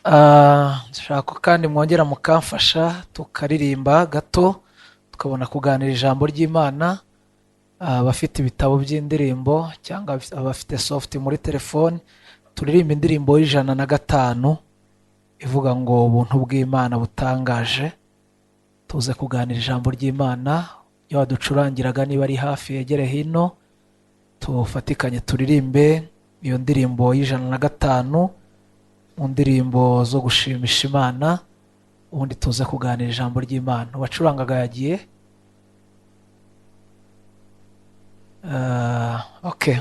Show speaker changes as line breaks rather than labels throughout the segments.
Nshaka ko kandi mwongera mukamfasha tukaririmba gato, tukabona kuganira ijambo ry'Imana. Abafite ibitabo by'indirimbo cyangwa abafite soft muri telefone, turirimba indirimbo y'105 ivuga ngo ubuntu bw'Imana butangaje. Tuze kuganira ijambo ry'Imana. Iyo waducurangiraga niba ari hafi yegere hino, tufatikanye turirimbe iyo ndirimbo y'105 mu ndirimbo zo gushimisha Imana, ubundi tuze kuganira ijambo ry'Imana. Uwacurangaga yagiye. Okay.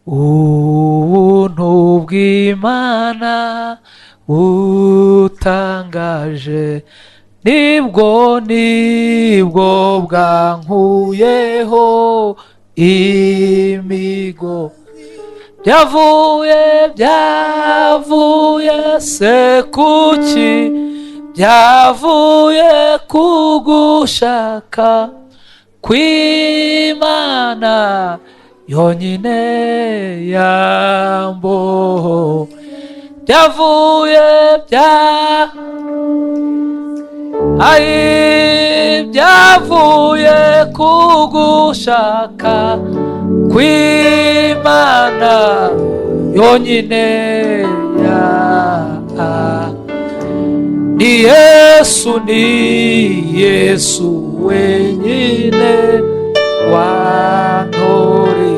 Ubuntu bw'Imana butangaje, nibwo bwankuyeho imigo. Byavuye se kuki? Byavuye kugushaka kw'Imana yonyine yambo. Byavuye bya ayi, byavuye kugushaka kw'Imana yonyine ya. Ni Yesu, ni Yesu wenyine wantoreye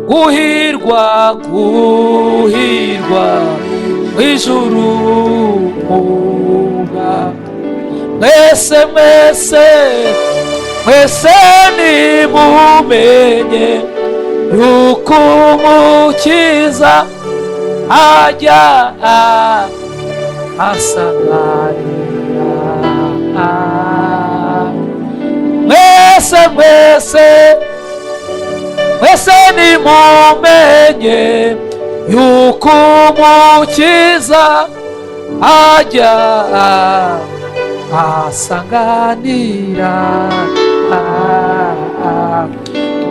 guhirwa, guhirwa mw'ijuru muga. Mwese, mwese, mwese nimumenye yuko Umukiza ajya asanganira. Mwese, mwese, mwese nimumenye yuko Umukiza ajya asanganira.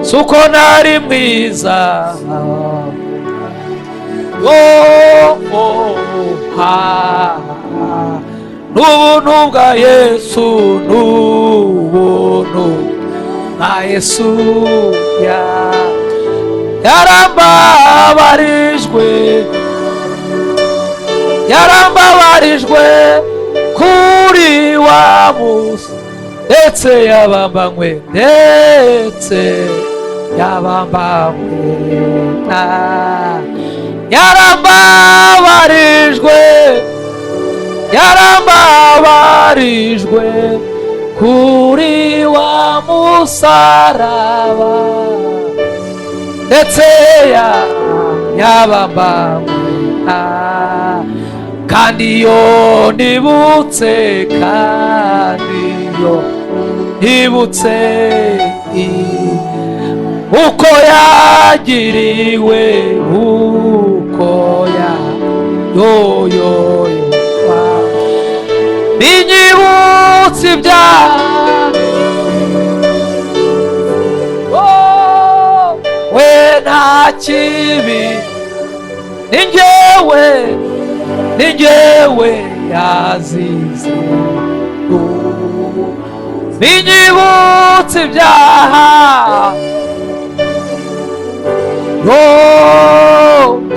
Suko nari mwiza, oh, ha, n'ubuntu bwa Yesu, n'ubuntu bwa Yesu ya yarambabarijwe, yarambabarijwe kuri wa musi, ndetse yabambanywe, ndetse yabambanywe na yarambabarijwe, yarambabarijwe kuri wa musaraba, ndetse yabambanywe na. Kandi iyo nibutse, kandi iyo nibutse uko yagiriwe, uko ya yo yo binyibutse ibyaha. Oh, we nta kibi, ni njyewe, ni njyewe yazize. Binyibutse ibyaha, yo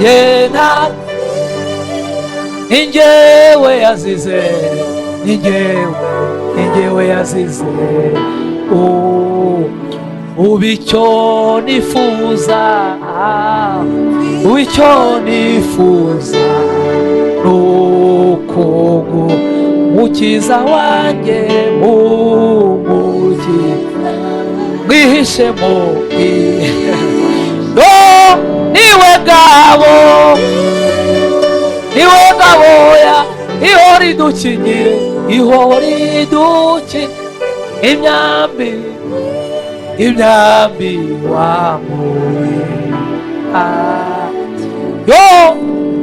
jye nta, ni njyewe yazize, ni njyewe, ni njyewe yazize. Ubu icyo nifuza, ubu icyo nifuza ni ukugu mukiza wanjye mu mugi mwihishemo. No niwe ngabo, niwe ngabo ya ihora idukingire, ihora idukingire imyambi, imyambi wamuwe. Yo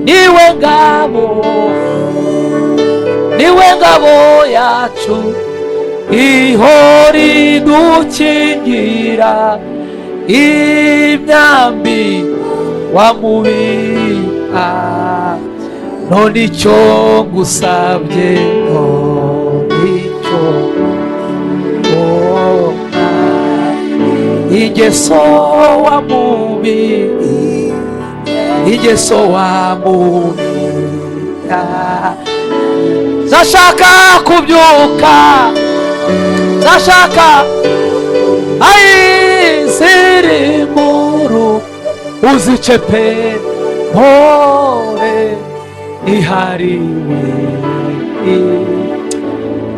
niwe ngabo, niwe ngabo yacu ihora idukingira imyambi wa mubi. None icyo ngusabye, none icyo, oh, ingeso wa mubi, ingeso wa mubi zashaka kubyuka, zashaka ayi ziri muru uzice pe. Mpore ihariwe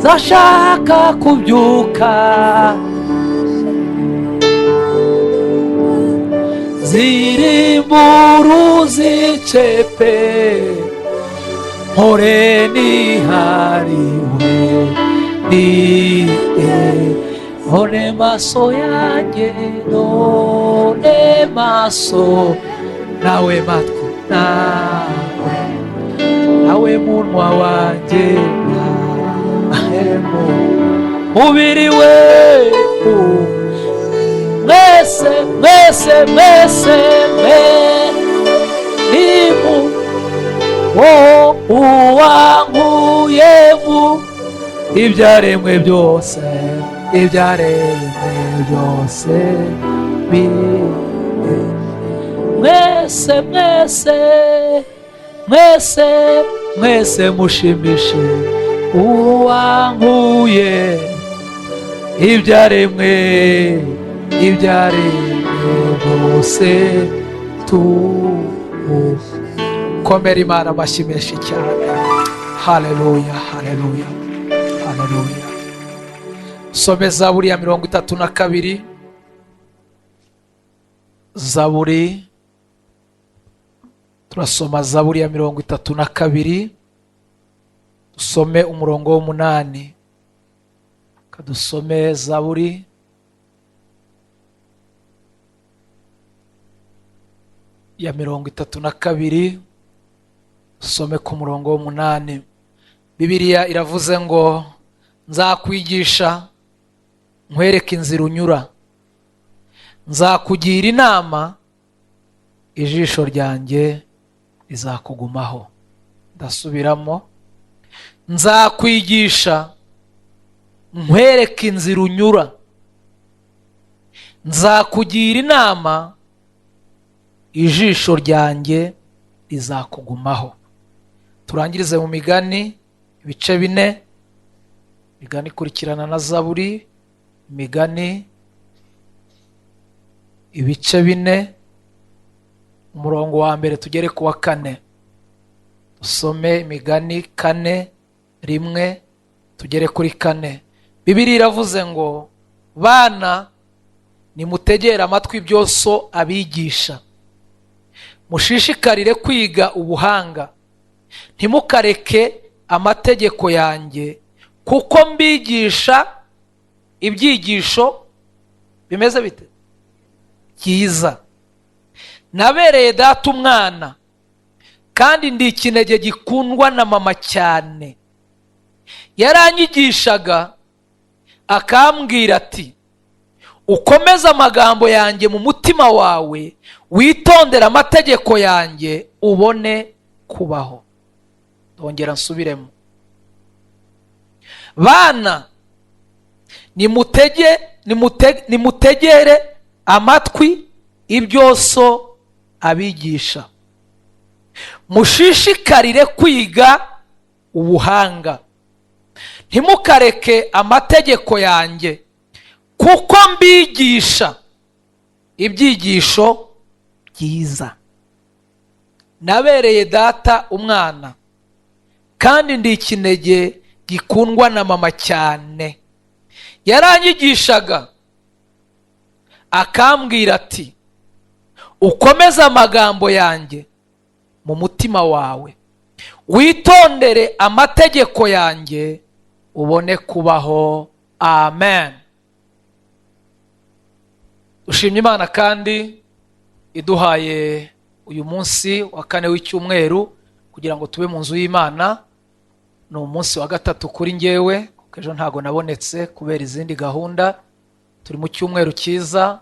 zashaka kubyuka, ziri muru zice pe. Mpore nihariwe ni none maso yanjye, none maso nawe matwi nawe, nawe munwa wanjye, nawe mubiri we, mwese, mwese, mwese mwe nimu wo uwankuye mu ibyaremwe byose, ibyaremwe byose bi mwese, mwese, mwese, mwese mushimishe uwankuye ibyaremwe, ibyaremwe byose tu. Komera Imana amashyi menshi cyane. Haleluya, haleluya, haleluya. Some Zaburi ya 32. Zaburi, turasoma Zaburi ya 32, dusome umurongo w'umunani. Kadusome Zaburi ya 32, dusome ku murongo w'umunani. Bibiliya iravuze ngo: "Nzakwigisha, nkwereke inzira unyura, nzakugira inama, ijisho ryanjye rizakugumaho." Ndasubiramo: "Nzakwigisha, nkwereke inzira unyura, nzakugira inama, ijisho ryanjye rizakugumaho." Turangirize mu Migani ibice 4. Imigani ikurikirana na Zaburi. Imigani ibice 4, umurongo wa mbere tugere ku wa kane. Dusome Imigani 4:1 tugere kuri 4. Bibiliya iravuze ngo: "Bana, nimutegere amatwi ibyo so abigisha, mushishikarire kwiga ubuhanga. Ntimukareke amategeko yanjye, kuko mbigisha ibyigisho bimeze bite? Byiza. Nabereye data umwana, kandi ndi ikinege gikundwa na mama cyane. Yaranyigishaga akambwira ati: 'Ukomeze amagambo yanjye mu mutima wawe, witondere amategeko yanjye, ubone kubaho.'" Ndongera nsubiremo: "Bana, nimutegere amatwi ibyo so abigisha, mushishikarire kwiga ubuhanga. Ntimukareke amategeko yanjye, kuko mbigisha ibyigisho byiza. Nabereye data umwana, kandi ndi ikinege gikundwa na mama cyane. Yaranyigishaga akambwira ati: 'Ukomeze amagambo yanjye mu mutima wawe, witondere amategeko yanjye, ubone kubaho.'" Amen. Dushimye Imana kandi iduhaye uyu munsi wa kane w'icyumweru kugira ngo tube mu nzu y'Imana. Ni umunsi wa gatatu kuri ngewe, kuko ejo ntabwo nabonetse kubera izindi gahunda. Turi mu cyumweru cyiza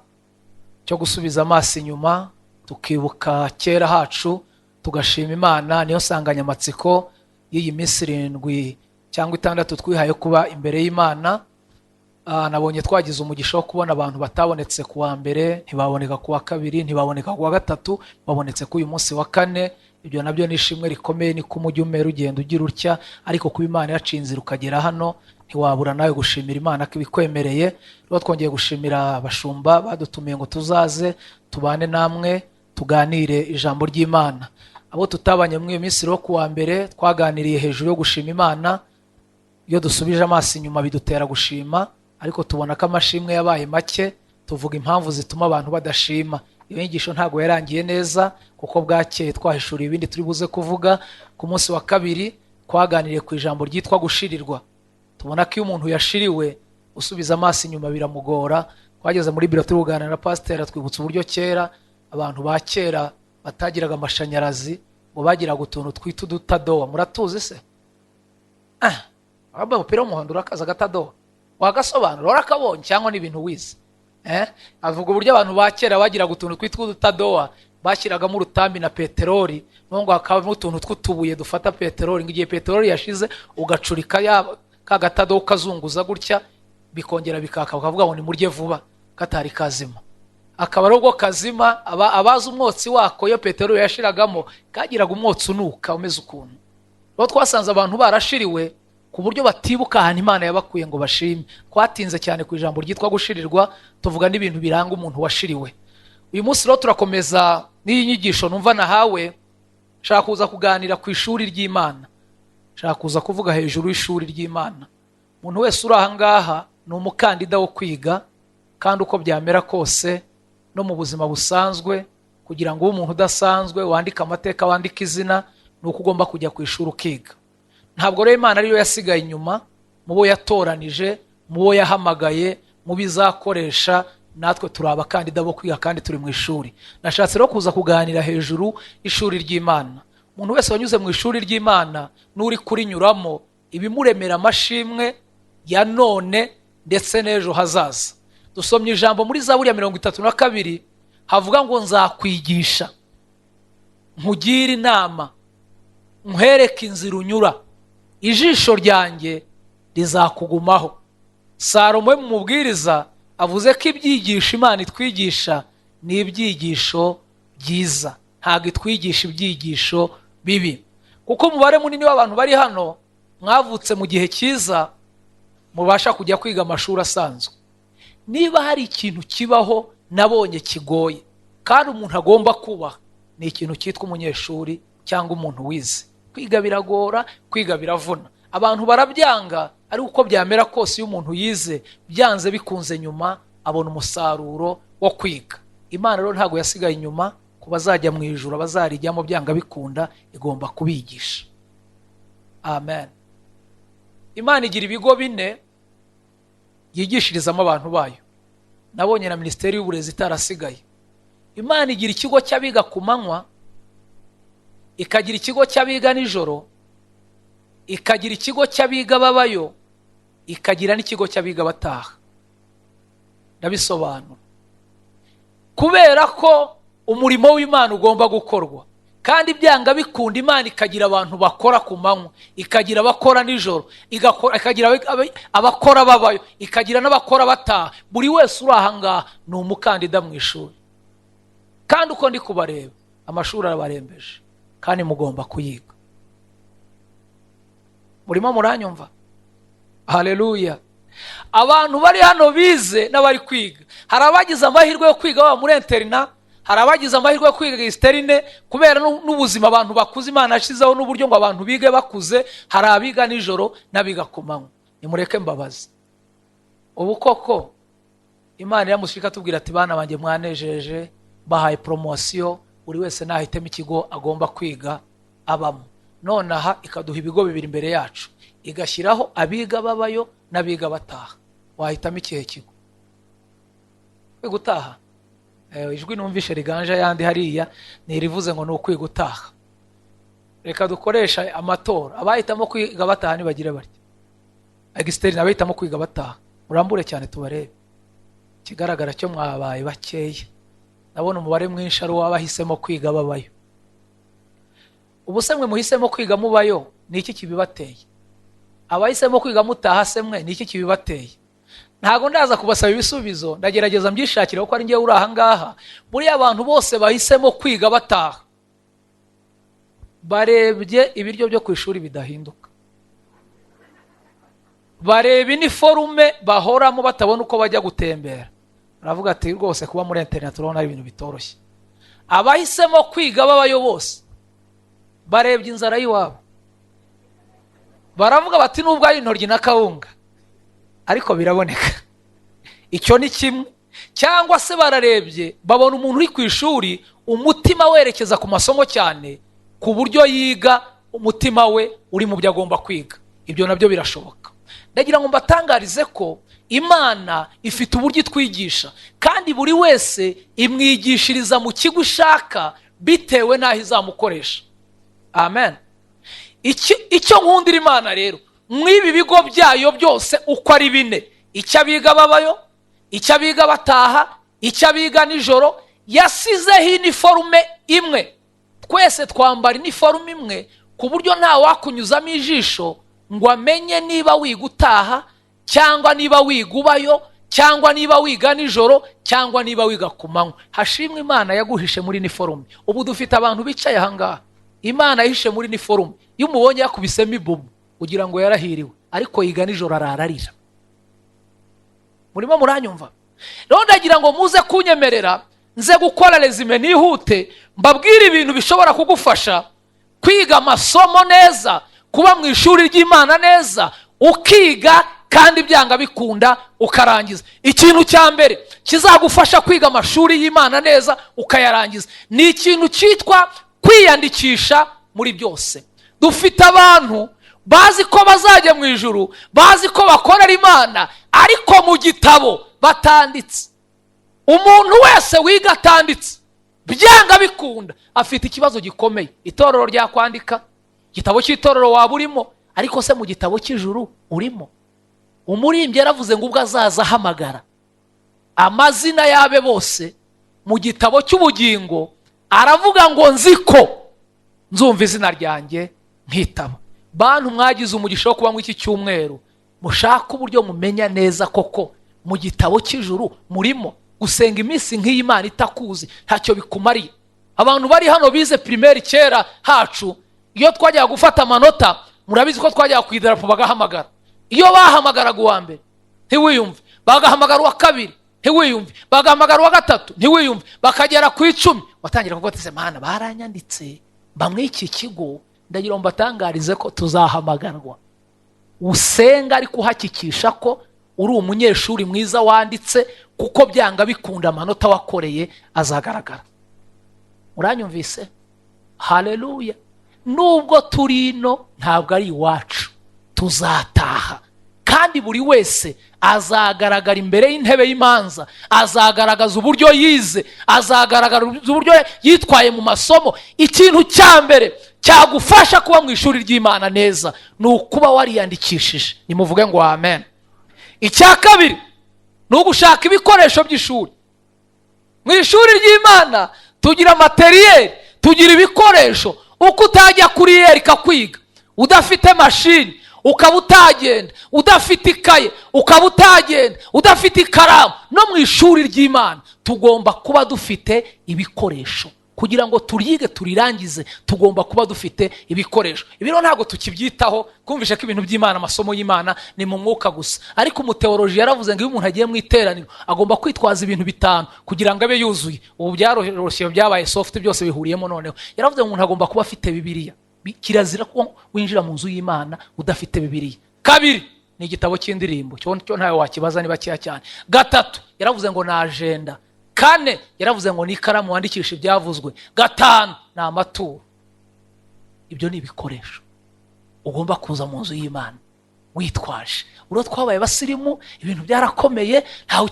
cyo gusubiza amaso inyuma, tukibuka kera hacu, Tugashima Imana. Niyo nsanganyamatsiko y'iyi minsi 7 cyangwa 6 twihaye kuba imbere y'Imana. Nabonye twagize umugisha wo kubona abantu batabonetse ku wa mbere, ntibaboneka ku wa kabiri, ntibaboneka ku wa gatatu, babonetse ku uyu munsi wa kane. Ibyo nabyo ni ishimwe rikomeye, ni ko umujyi umera ugenda ugira utya, ariko kuba Imana yaciye inzira ukagera hano, ntiwabura nawe gushimira Imana ko ibikwemereye. Rero twongeye gushimira abashumba badutumiye ngo tuzaze tubane namwe tuganire ijambo ry'Imana. Abo tutabanye muri iyo minsi rero, ku wa mbere twaganiriye hejuru yo gushima Imana. Iyo dusubije amaso inyuma bidutera gushima, ariko tubona ko amashimwe yabaye make. Tuvuga impamvu zituma abantu badashima. Iyo nyigisho ntabwo yarangiye neza, kuko bwakeye twahishuriye ibindi turi buze kuvuga. Ku munsi wa kabiri twaganiriye ku ijambo ryitwa gushirirwa. Tubona ko iyo umuntu yashiriwe, usubiza amaso inyuma biramugora. Twageze muri biro turi kuganira na pasiteri, atwibutsa uburyo kera abantu ba kera batagiraga amashanyarazi, ngo bagiraga utuntu twita udutadowa. Muratuzi se? Wambaye umupira w'umuhondo, urakaza agatadowa, wagasobanura? Warakabonye cyangwa ni ibintu wize? Avuga uburyo abantu ba kera bagiraga utuntu twitwa udutadowa, bashyiragamo urutambi na peteroli, noneho ngo hakabamo utuntu tw'utubuye dufata peteroli, ngo igihe peteroli yashize ugacurika ya ka gatadowa, ukazunguza gutya, bikongera bikaka, bakavuga ngo nimurye vuba katari kazima. Akaba ari ubwo kazima. Abazi umwotsi wako, iyo peteroli yashiragamo kagiraga umwotsi unuka umeze ukuntu. Rero twasanze abantu barashiriwe ku buryo batibuka ahantu Imana yabakuye ngo bashime. Twatinze cyane ku ijambo ryitwa gushirirwa, tuvuga n'ibintu biranga umuntu washiriwe. Uyu munsi rero turakomeza n'iyi nyigisho numva nahawe. Nshaka kuza kuganira ku ishuri ry'Imana, nshaka kuza kuvuga hejuru y'ishuri ry'Imana. Umuntu wese uri aha ngaha ni umukandida wo kwiga, kandi uko byamera kose no mu buzima busanzwe, kugira ngo ube umuntu udasanzwe, wandike amateka, wandike izina, ni uko ugomba kujya ku ishuri ukiga. Ntabwo rero Imana ariyo yasigaye inyuma mu bo yatoranije, mu bo yahamagaye, mu bo izakoresha. Natwe turi abakandida bo kwiga kandi turi mu ishuri. Nashatse rero kuza kuganira hejuru y'ishuri ry'Imana. Umuntu wese wanyuze mu ishuri ry'Imana n'uri kurinyuramo, ibimuremera amashimwe ya none ndetse n'ejo hazaza. Dusomye ijambo muri Zaburi ya 32, havuga ngo: "Nzakwigisha, nkugire inama, nkwereke inzira unyura, ijisho ryanjye rizakugumaho." Salomo we mu Mubwiriza avuze ko ibyigisho Imana itwigisha ni ibyigisho byiza, ntabwo itwigisha ibyigisho bibi. Kuko umubare munini w'abantu bari hano mwavutse mu gihe cyiza, mubasha kujya kwiga amashuri asanzwe. Niba hari ikintu kibaho nabonye kigoye kandi umuntu agomba kubaha, ni ikintu cyitwa umunyeshuri cyangwa umuntu wize. Kwiga biragora, kwiga biravuna, abantu barabyanga, ariko uko byamera kose, iyo umuntu yize, byanze bikunze nyuma abona umusaruro wo kwiga. Imana rero ntabwo yasigaye inyuma ku bazajya mu ijuru, abazarijyamo, byanga bikunda igomba kubigisha. Amen. Imana igira ibigo bine yigishirizamo abantu bayo. Nabonye na Minisiteri y'Uburezi itarasigaye. Imana igira ikigo cy'abiga ku manywa, ikagira ikigo cy'abiga nijoro, ikagira ikigo cy'abiga babayo, ikagira n'ikigo cy'abiga bataha. Ndabisobanura. Kubera ko umurimo w'Imana ugomba gukorwa, kandi byanga bikunda Imana ikagira abantu bakora ku manywa, ikagira abakora nijoro, ikagira abakora babayo, ikagira n'abakora bataha. Buri wese uri aha ngaha ni umukandida mu ishuri, kandi uko ndi kubareba, amashuri arabarembeje kandi mugomba kuyiga. Murimo muranyumva? Haleluya! Abantu bari hano bize n'abari kwiga, hari abagize amahirwe yo kwiga baba muri internat, hari abagize amahirwe yo kwiga externe. Kubera n'ubuzima abantu bakuze, Imana yashyizeho n'uburyo ngo abantu bige bakuze. Hari abiga nijoro n'abiga ku manywa. Nimureke mbabaze: ubu koko Imana iramushika tubwira ati: "Bana banjye mwanejeje, bahaye promotion, buri wese nahitemo ikigo agomba kwiga abamo," nonaha ikaduha ibigo bibiri imbere yacu, igashyiraho abiga babayo n'abiga bataha, wahitamo ikihe kigo? Kwiga utaha? Ijwi numvishe riganje ayandi hariya ni irivuze ngo ni ukwiga utaha. Reka dukoresha amatora. Abahitamo kwiga bataha ntibagire batya. Externe, abahitamo kwiga bataha, murambure cyane tubarebe. Ikigaragara cyo mwabaye bakeya. Ndabona umubare mwinshi ari uw'abahisemo kwiga babayo. Ubu se mwe muhisemo kwiga mubayo, ni iki kibibateye? Abahisemo kwiga mutaha se mwe, ni iki kibibateye? Ntabwo ndaza kubasaba ibisubizo, ndagerageza mbyishakira kuko ari ngewe uri aha ngaha. Buriya abantu bose bahisemo kwiga bataha barebye ibiryo byo ku ishuri bidahinduka, bareba iniforume bahoramo batabona uko bajya gutembera, baravuga ati: "Rwose kuba muri internat turabona ari ibintu bitoroshye." Abahisemo kwiga babayo bose barebye inzara y'iwabo, baravuga bati: "Nubwo ari intoryi na kawunga, ariko biraboneka." Icyo ni kimwe. Cyangwa se bararebye babona umuntu uri ku ishuri umutima werekeza ku masomo cyane, ku buryo yiga umutima we uri mu byo agomba kwiga. Ibyo nabyo birashoboka. Ndagira ngo mbatangarize ko Imana ifite uburyo itwigisha, kandi buri wese imwigishiriza mu kigo ishaka bitewe n'aho izamukoresha. Amen. Icyo nkundira Imana rero, mw'ibi bigo byayo byose uko ari bine, icyo abiga babayo, icyo abiga bataha, icyo abiga nijoro, yasizeho iniforume imwe. Twese twambara iniforume imwe, ku buryo nta wakunyuzamo ijisho ngo amenye niba wiga utaha, cyangwa niba wiga ubayo, cyangwa niba wiga nijoro, cyangwa niba wiga ku manywa. Hashimwe Imana yaguhishe muri iniforume. Ubu dufite abantu bicaye ahangaha Imana yahishe muri iniforume. Iyo umubonye yakubisemo ibubu, ugira ngo yarahiriwe, ariko yiga nijoro, arararira. Murimo muranyumva? Rero ndagira ngo muze kunyemerera nze gukora résumé nihute, mbabwire ibintu bishobora kugufasha kwiga amasomo neza, kuba mu ishuri ry'Imana neza, ukiga kandi byanga bikunda ukarangiza. Ikintu cya mbere kizagufasha kwiga amashuri y'Imana neza ukayarangiza ni ikintu cyitwa kwiyandikisha muri byose. Dufite abantu bazi ko bazajya mu ijuru, bazi ko bakorera Imana, ariko mu gitabo batanditse. Umuntu wese wiga atanditse, byanga bikunda afite ikibazo gikomeye. Itorero ryakwandika, igitabo cy'itorero waba urimo, ariko se mu gitabo cy'ijuru urimo? Umuririmbyi yaravuze ngo ubwo azaza ahamagara amazina y'abe bose mu gitabo cy'ubugingo, aravuga ngo: "Nzi ko nzumva izina ryanjye nkitaba." Bantu mwagize umugisha wo kuba muri iki cyumweru, mushake uburyo mumenya neza koko mu gitabo cy'ijuru murimo. Gusenga iminsi nk'iyi Imana itakuzi ntacyo bikumariye. Abantu bari hano bize primaire kera hacu, iyo twajyaga gufata amanota, murabizi ko twajyaga ku idarapo bagahamagara. Iyo bahamagaraga uwa mbere ntiwiyumve, bagahamagara uwa kabiri ntiwiyumve, bagahamagara uwa gatatu ntiwiyumve, bakagera ku 10 watangira kuvuga ati: "Mana, baranyanditse mba muri iki kigo?" Ndagira ngo mbatangarize ko tuzahamagarwa. Usenga ariko uhakikisha ko uri umunyeshuri mwiza wanditse, kuko byanga bikunda amanota wakoreye azagaragara. Uranyumvise? Haleluya! Nubwo turi ino, ntabwo ari iwacu, tuzataha, kandi buri wese azagaragara imbere y'intebe y'imanza, azagaragaza uburyo yize, azagaragaza uburyo yitwaye mu masomo. Ikintu cya mbere cyagufasha kuba mu ishuri ry'Imana neza ni ukuba wariyandikishije. Nimuvuge ngo amen. Icya kabiri ni ugushaka ibikoresho by'ishuri. Mu ishuri ry'Imana tugira matériel, tugira ibikoresho. Uko utajya kuri yerika kwiga udafite mashini, ukaba utagenda udafite ikaye, ukaba utagenda udafite ikaramu, no mu ishuri ry'Imana tugomba kuba dufite ibikoresho. Kugira ngo turyige turirangize, tugomba kuba dufite ibikoresho. Ibi rero ntabwo tukibyitaho, kumvisha ko ibintu by'Imana, amasomo y'Imana ni mu mwuka gusa. Ariko umuteoloji yaravuze ngo iyo umuntu agiye mu iteraniro agomba kwitwaza ibintu bitanu kugira ngo abe yuzuye. Ubu byaroroshye, byabaye soft, byose bihuriyemo. Noneho yaravuze ngo umuntu agomba kuba afite Bibiliya. Kirazira ko winjira mu nzu y'Imana udafite Bibiliya. Kabiri ni igitabo cy'indirimbo, cyo cyo ntawe wakibaza, niba keya cyane. Gatatu yaravuze ngo ni agenda. Kane yaravuze ngo ni ikaramu wandikisha ibyavuzwe. Gatanu ni amaturo. Ibyo ni ibikoresho ugomba kuza mu nzu y'Imana witwaje. Uro twabaye abasirimu, ibintu byarakomeye, ntawe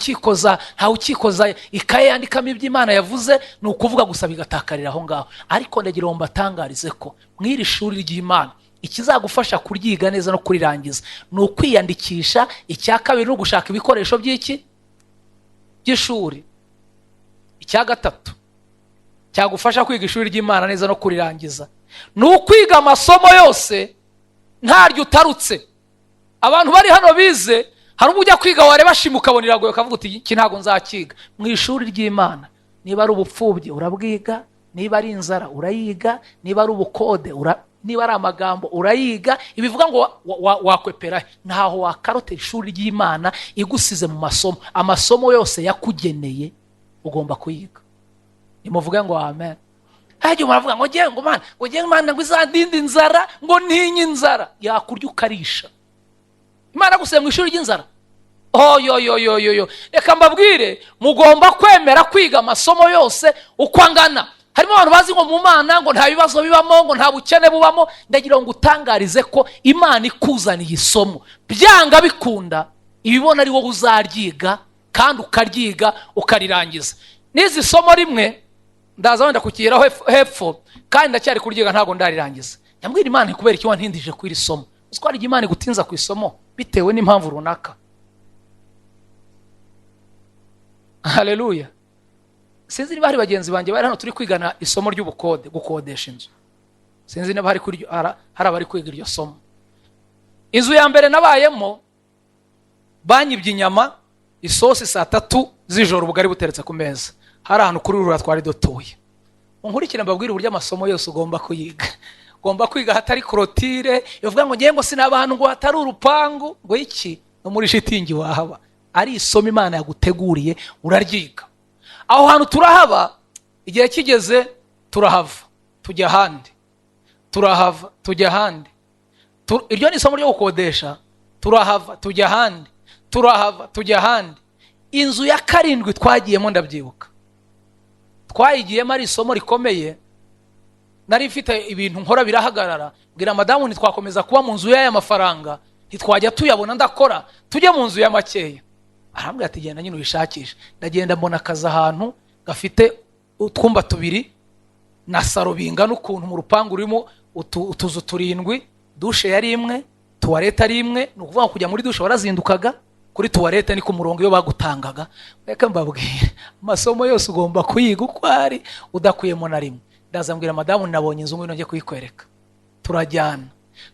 ukikoza ikaye yandikamo ibyo Imana yavuze, ni ukuvuga gusa bigatakarira aho ngaho. Ariko ndagira ngo mbatangarize ko mu iri shuri ry'Imana, ikizagufasha kuryiga neza no kurirangiza ni ukwiyandikisha. Icya kabiri ni ugushaka ibikoresho by'iki? By'ishuri. Icya gatatu Cyagufasha kwiga ishuri ry'Imana neza no kurirangiza ni ukwiga amasomo yose ntaryo utarutse. Abantu bari hano bize, hari ubwo ujya kwiga wareba chimie ukabona iragoye, ukavuga uti: "Iki ntabwo nzakiga." Mu ishuri ry'Imana, niba ari ubupfubyi urabwiga, niba ari inzara urayiga, niba ari ubukode, niba ari amagambo urayiga. Ibivuga ngo wakwepera he? Ntaho wakarotera. Ishuri ry'Imana igusize mu masomo, amasomo yose yakugeneye ugomba kuyiga. Nimuvuge ngo amen. Hajya umuntu avuga ngo ngewe ngo Mana, ngo ngewe Imana ngo izandinde inzara, ngo ntinye inzara. Yakurya ukarisha. Imana gusize mu ishuri ry'inzara? Oyoyoyoyoyo, reka mbabwire, mugomba kwemera kwiga amasomo yose uko angana. Harimo abantu bazi ngo mu Mana ngo nta bibazo bibamo, ngo nta bukene bubamo. Ndagira ngo utangarize ko Imana ikuzaniye isomo, byanga bikunda ibibona ari wowe uzaryiga, kandi ukaryiga ukarirangiza. N'izi somo rimwe ndaza wenda kukigeraho hepfo, kandi ndacyari kuryiga, ntabwo ndarirangiza. Nyambwira Imana: "Kubera icyo wantindije ku iri somo?" Uzi ko hari igihe Imana igutinza ku isomo bitewe n'impamvu runaka? Haleluya! Sinzi niba hari bagenzi banjye bari hano turi kwigana isomo ry'ubukode, gukodesha inzu. Sinzi niba hari abari kwiga iryo somo. Inzu ya mbere nabayemo, banyibye inyama, isosi, saa 3 z'ijoro, ubugari buteretse ku meza. Hari ahantu kuri rura twari dutuye. Unkurikire mbabwire uburyo amasomo yose ugomba kuyiga. Ugomba kwiga hatari clôture. Ivuga ngo ngewe ngo sinaba ahantu ngo hatari urupangu, ngo iki, no muri shitingi wahaba. Ari isomo Imana yaguteguriye, uraryiga. Aho hantu turahaba, igihe kigeze turahava tujya ahandi, turahava tujya ahandi. Iryo ni isomo ryo gukodesha. Turahava tujya ahandi, turahava tujya ahandi. Inzu ya karindwi twagiyemo, ndabyibuka, twayigiyemo ari isomo rikomeye. Nari mfite ibintu nkora birahagarara. Mbwira madamu: "Ntitwakomeza kuba mu nzu y'aya mafaranga, ntitwajya tuyabona, ndakora, tujye mu nzu ya makeya." Arambwira ati: "Genda nyine uyishakishe." Ndagenda, mbona akazi ahantu gafite utwumba tubiri na saro bingana ukuntu, mu rupangu rurimo utuzu turindwi. Douche yari imwe, toilette ari imwe. Ni ukuvuga ngo kujya muri douche warazindukaga, kuri toilette ni ku murongo iyo bagutangaga. Reka mbabwire, amasomo yose ugomba kuyiga uko ari, udakuyemo na rimwe. Ndaza mbwira madamu: "Nabonye inzu, ngwino njye kuyikwereka." Turajyana.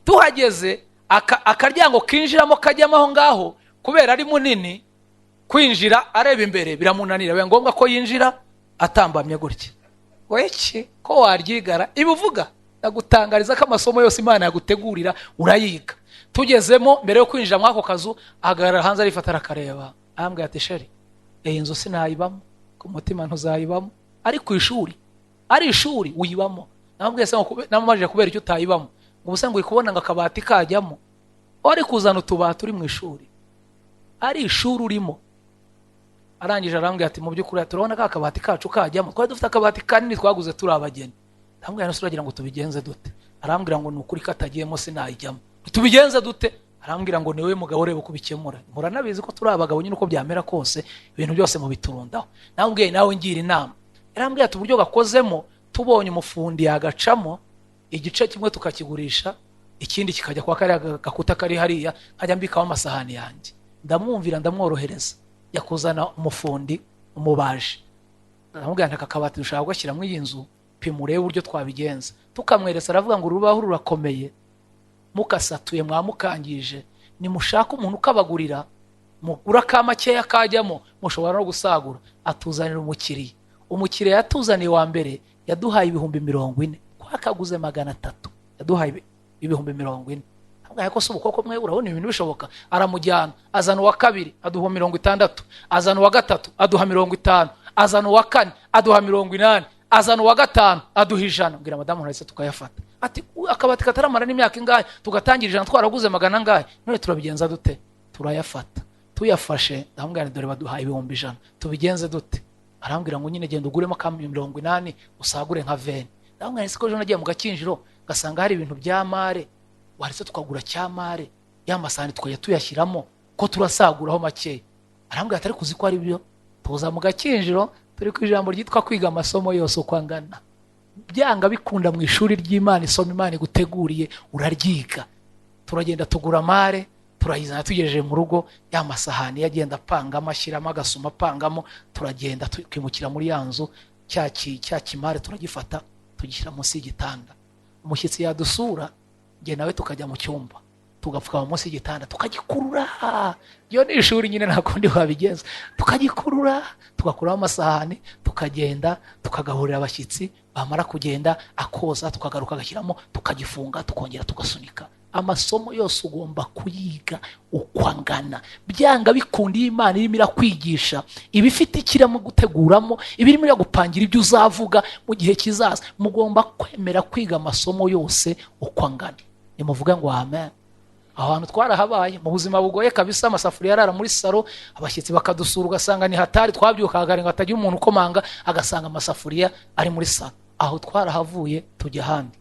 Tuhageze, akaryango kinjiramo kajyamo aho ngaho, kubera ari munini, kwinjira areba imbere biramunanira, biba ngombwa ko yinjira atambamye gutya. Weki ko waryigara ibi uvuga? Ndagutangariza ko amasomo yose Imana yagutegurira urayiga. Tugezemo, mbere yo kwinjira muri ako kazu ahagarara hanze, arifata, arakareba, arambwira ati: "Chéri, iyi nzu sinayibamo." "Ku mutima ntuzayibamo, ari ku ishuri, ari ishuri uyibamo." Namubwiye se ngo namubajije kubera icyo utayibamo, ngo ubuse ngo uri kubona ngo akabati kajyamo? Wari kuzana utubati uri mu ishuri, ari ishuri urimo. Arangije arambwira ati: "Mu by'ukuri turabona ka kabati kacu kajyamo." Twari dufite akabati kanini twaguze turi abageni. Ndamubwira: "None se uragira ngo tubigenze dute?" Arambwira ngo: "Ni ukuri katagiyemo sinayijyamo." "Tubigenze dute?" Arambwira ngo: "Niwe mugabo, ureba uko ubikemura." Muranabizi ko turi abagabo nyine, uko byamera kose ibintu byose mubiturundaho. Namubwiye: "Nawe ngira inama." Yarambwira ati: "Uburyo gakozemo, tubonye umufundi yagacamo igice kimwe tukakigurisha, ikindi kikajya kwa kariya gakuta kari hariya, nkajya mbikamo amasahani yanjye." Ndamwumvira, ndamworohereza, yakuzana umufundi, umubaji. Ndamubwira nti: "Aka kabati dushaka kugashyiramo iyi nzu, pima urebe uburyo twabigenza." Tukamweresa, aravuga ngo: "Urubaho rurakomeye, mukasatuye mwamukangije, nimushaka umuntu ukabagurira, mugura ka makeya kajyamo, mushobora no gusagura." Atuzanira umukiriya. Umukiriya yatuzaniye wa mbere yaduhaye 40,000, twakaguze 300, yaduhaye 40,000. Avuga ko se ubukoko mwe urabona ibintu bishoboka? Aramujyana, azana uwa kabiri, aduha 60, azana uwa gatatu, aduha 50, azana uwa kane, aduha 80, azana uwa gatanu, aduha 100. Mbwira madamu nahise tukayafata. Ati: "Akabati kataramara n'imyaka ingahe, tugatangira 100, twaraguze magana angahe, none turabigenza dute?" Turayafata. Tuyafashe, ndamubwira nti: "Dore baduhaye 100,000, tubigenze dute?" Arambwira ngo: "Nyine genda uguremo ka 80, usagure nka 20." Ndamubwira nti: "Siko ejo nagiye mu Gakinjiro ngasanga hari ibintu bya mare, waretse tukagura cyamare, ya masahani tukajya tuyashyiramo, ko turasaguraho makeya?" Arambwira ati: "Ariko uzi ko ari byo?" Tuza mu Gakinjiro. Turi ku ijambo ryitwa kwiga amasomo yose uko angana. Byanga bikunda, mu ishuri ry'Imana, isomo Imana iguteguriye uraryiga. Turagenda tugura mare, turayizana. Tugejeje mu rugo, ya masahani yagenda apangamo, ashyiramo agasuma, apangamo. Turagenda twimukira muri ya nzu. Cya kimari turagifata, tugishyira munsi y'igitanda. Umushyitsi yadusura, njye nawe tukajya mu cyumba, tugapfukama munsi y'igitanda, tukagikurura. Iyo ni ishuri nyine, nta kundi wabigenza. Tukagikurura, tugakuramo amasahani, tukagenda tukagaburira abashyitsi. Bamara kugenda akoza, tukagaruka agashyiramo, tukagifunga, tukongera tugasunika. Amasomo yose ugomba kuyiga uko angana. Byanga bikunda, iyo Imana irimo irakwigisha, iba ifite ikirimo guteguramo, iba irimo iragupangira ibyo uzavuga mu gihe kizaza. Mugomba kwemera kwiga amasomo yose uko angana. Nimuvuge ngo amen. Aho hantu twarahabaye mu buzima bugoye kabisa. Amasafuriya arara muri saro, abashyitsi bakadusura ugasanga ni hatari. Twabyukaga ngo hatagira umuntu ukomanga agasanga amasafuriya ari muri saro. Aho twarahavuye tujya ahandi,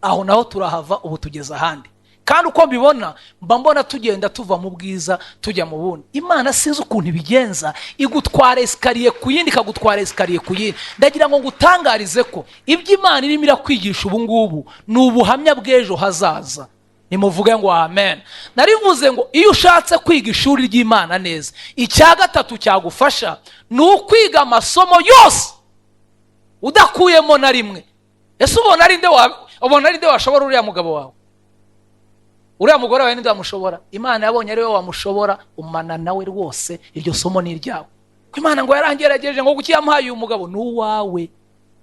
aho naho turahava, ubu tugeze ahandi. Kandi uko mbibona, mba mbona tugenda tuva mu bwiza tujya mu bundi. Imana sinzi ukuntu ibigenza, igutwara escalier ku yindi, ikagutwara escalier ku yindi. Ndagira ngo ngutangarize ko ibyo Imana irimo irakwigisha ubu ngubu ni ubuhamya bw'ejo hazaza. Nimuvuge ngo amen. Narivuze ngo iyo ushatse kwiga ishuri ry'Imana neza, icya gatatu cyagufasha ni ukwiga amasomo yose udakuyemo na rimwe. Ese ubona ari nde washobora uriya mugabo wawe, uriya mugore wawe? Ninde wamushobora? Imana yabonye ari we wamushobora, umana nawe rwose. Iryo somo ni iryawe. Ko Imana ngo yarangerageje, ngo kuki yamuhaye uyu mugabo? Ni uwawe,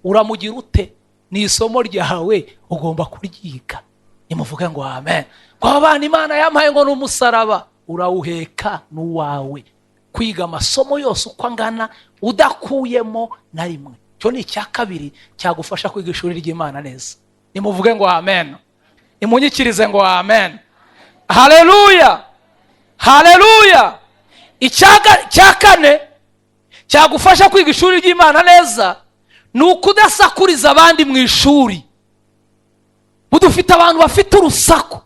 uramugira ute? Ni isomo ryawe, ugomba kuryiga. Nimuvuge ngo amen. Ngo aba bana Imana yamuhaye ngo ni umusaraba, urawuheka, ni uwawe. Kwiga amasomo yose uko angana udakuyemo na rimwe, icyo ni icya kabiri cyagufasha kwiga ishuri ry'Imana neza. Nimuvuge ngo amen. Nimunyikirize ngo amen. Haleluya, haleluya. Icya kane cyagufasha kwiga ishuri ry'Imana neza ni ukudasakuriza abandi mu ishuri. Dufite abantu bafite urusaku.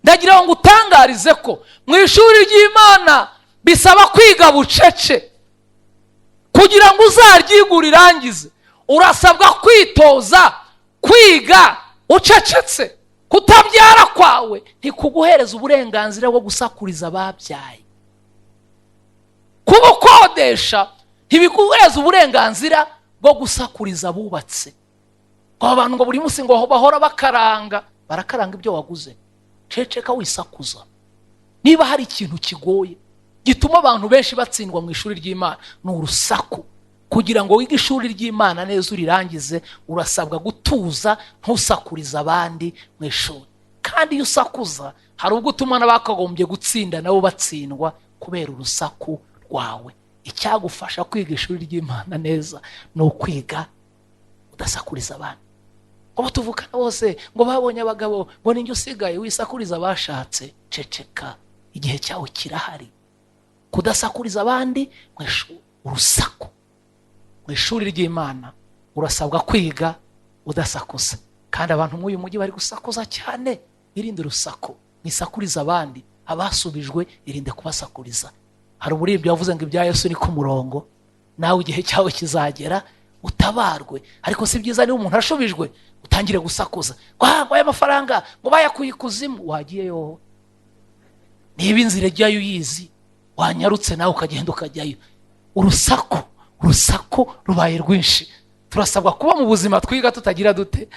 Ndagira ngo utangarize ko mu ishuri ry'Imana bisaba kwiga bucece. Kugira ngo uzaryige urirangize, urasabwa kwitoza kwiga ucecetse. Kutabyara kwawe ntikuguhereza uburenganzira bwo gusakuriza ababyaye. Kuba ukodesha ntibiguhereza uburenganzira bwo gusakuriza abubatse. Ngo abantu ngo buri munsi ngo bahora bakaranga, barakaranga ibyo waguze. Ceceka, wisakuza. Niba hari ikintu kigoye gituma abantu benshi batsindwa mu ishuri ry'Imana, ni urusaku. Kugira ngo wige ishuri ry'Imana neza urirangize, urasabwa gutuza, ntusakurize abandi mu ishuri. Kandi iyo usakuza, hari ubwo utuma n'abakagombye gutsinda nabo batsindwa kubera urusaku rwawe. Icyagufasha kwiga ishuri ry'Imana neza ni ukwiga udasakuriza abandi. Ngo tuvukana bose ngo babonye abagabo, ngo ninjye usigaye. Wisakuriza abashatse, ceceka, igihe cyawe kirahari. Kudasakuriza abandi mu ishuri, urusaku mu ishuri ry'Imana, urasabwa kwiga udasakuza. Kandi abantu muri uyu mujyi bari gusakuza cyane. Irinde urusaku, mwisakuriza abandi. Abasubijwe, irinde kubasakuriza. Hari umuririmbyi wavuze ngo ibya Yesu ni ku murongo. Nawe igihe cyawe kizagera utabarwe. Ariko si byiza niba umuntu ashubijwe utangire gusakuza ngo aya mafaranga ngo bayakuye ikuzimu. Wagiyeyo wowe? Niba inzira ijyayo uyizi, wanyarutse nawe ukagenda ukajyayo. Urusaku, urusaku rubaye rwinshi. Turasabwa kuba mu buzima twiga tutagira dute?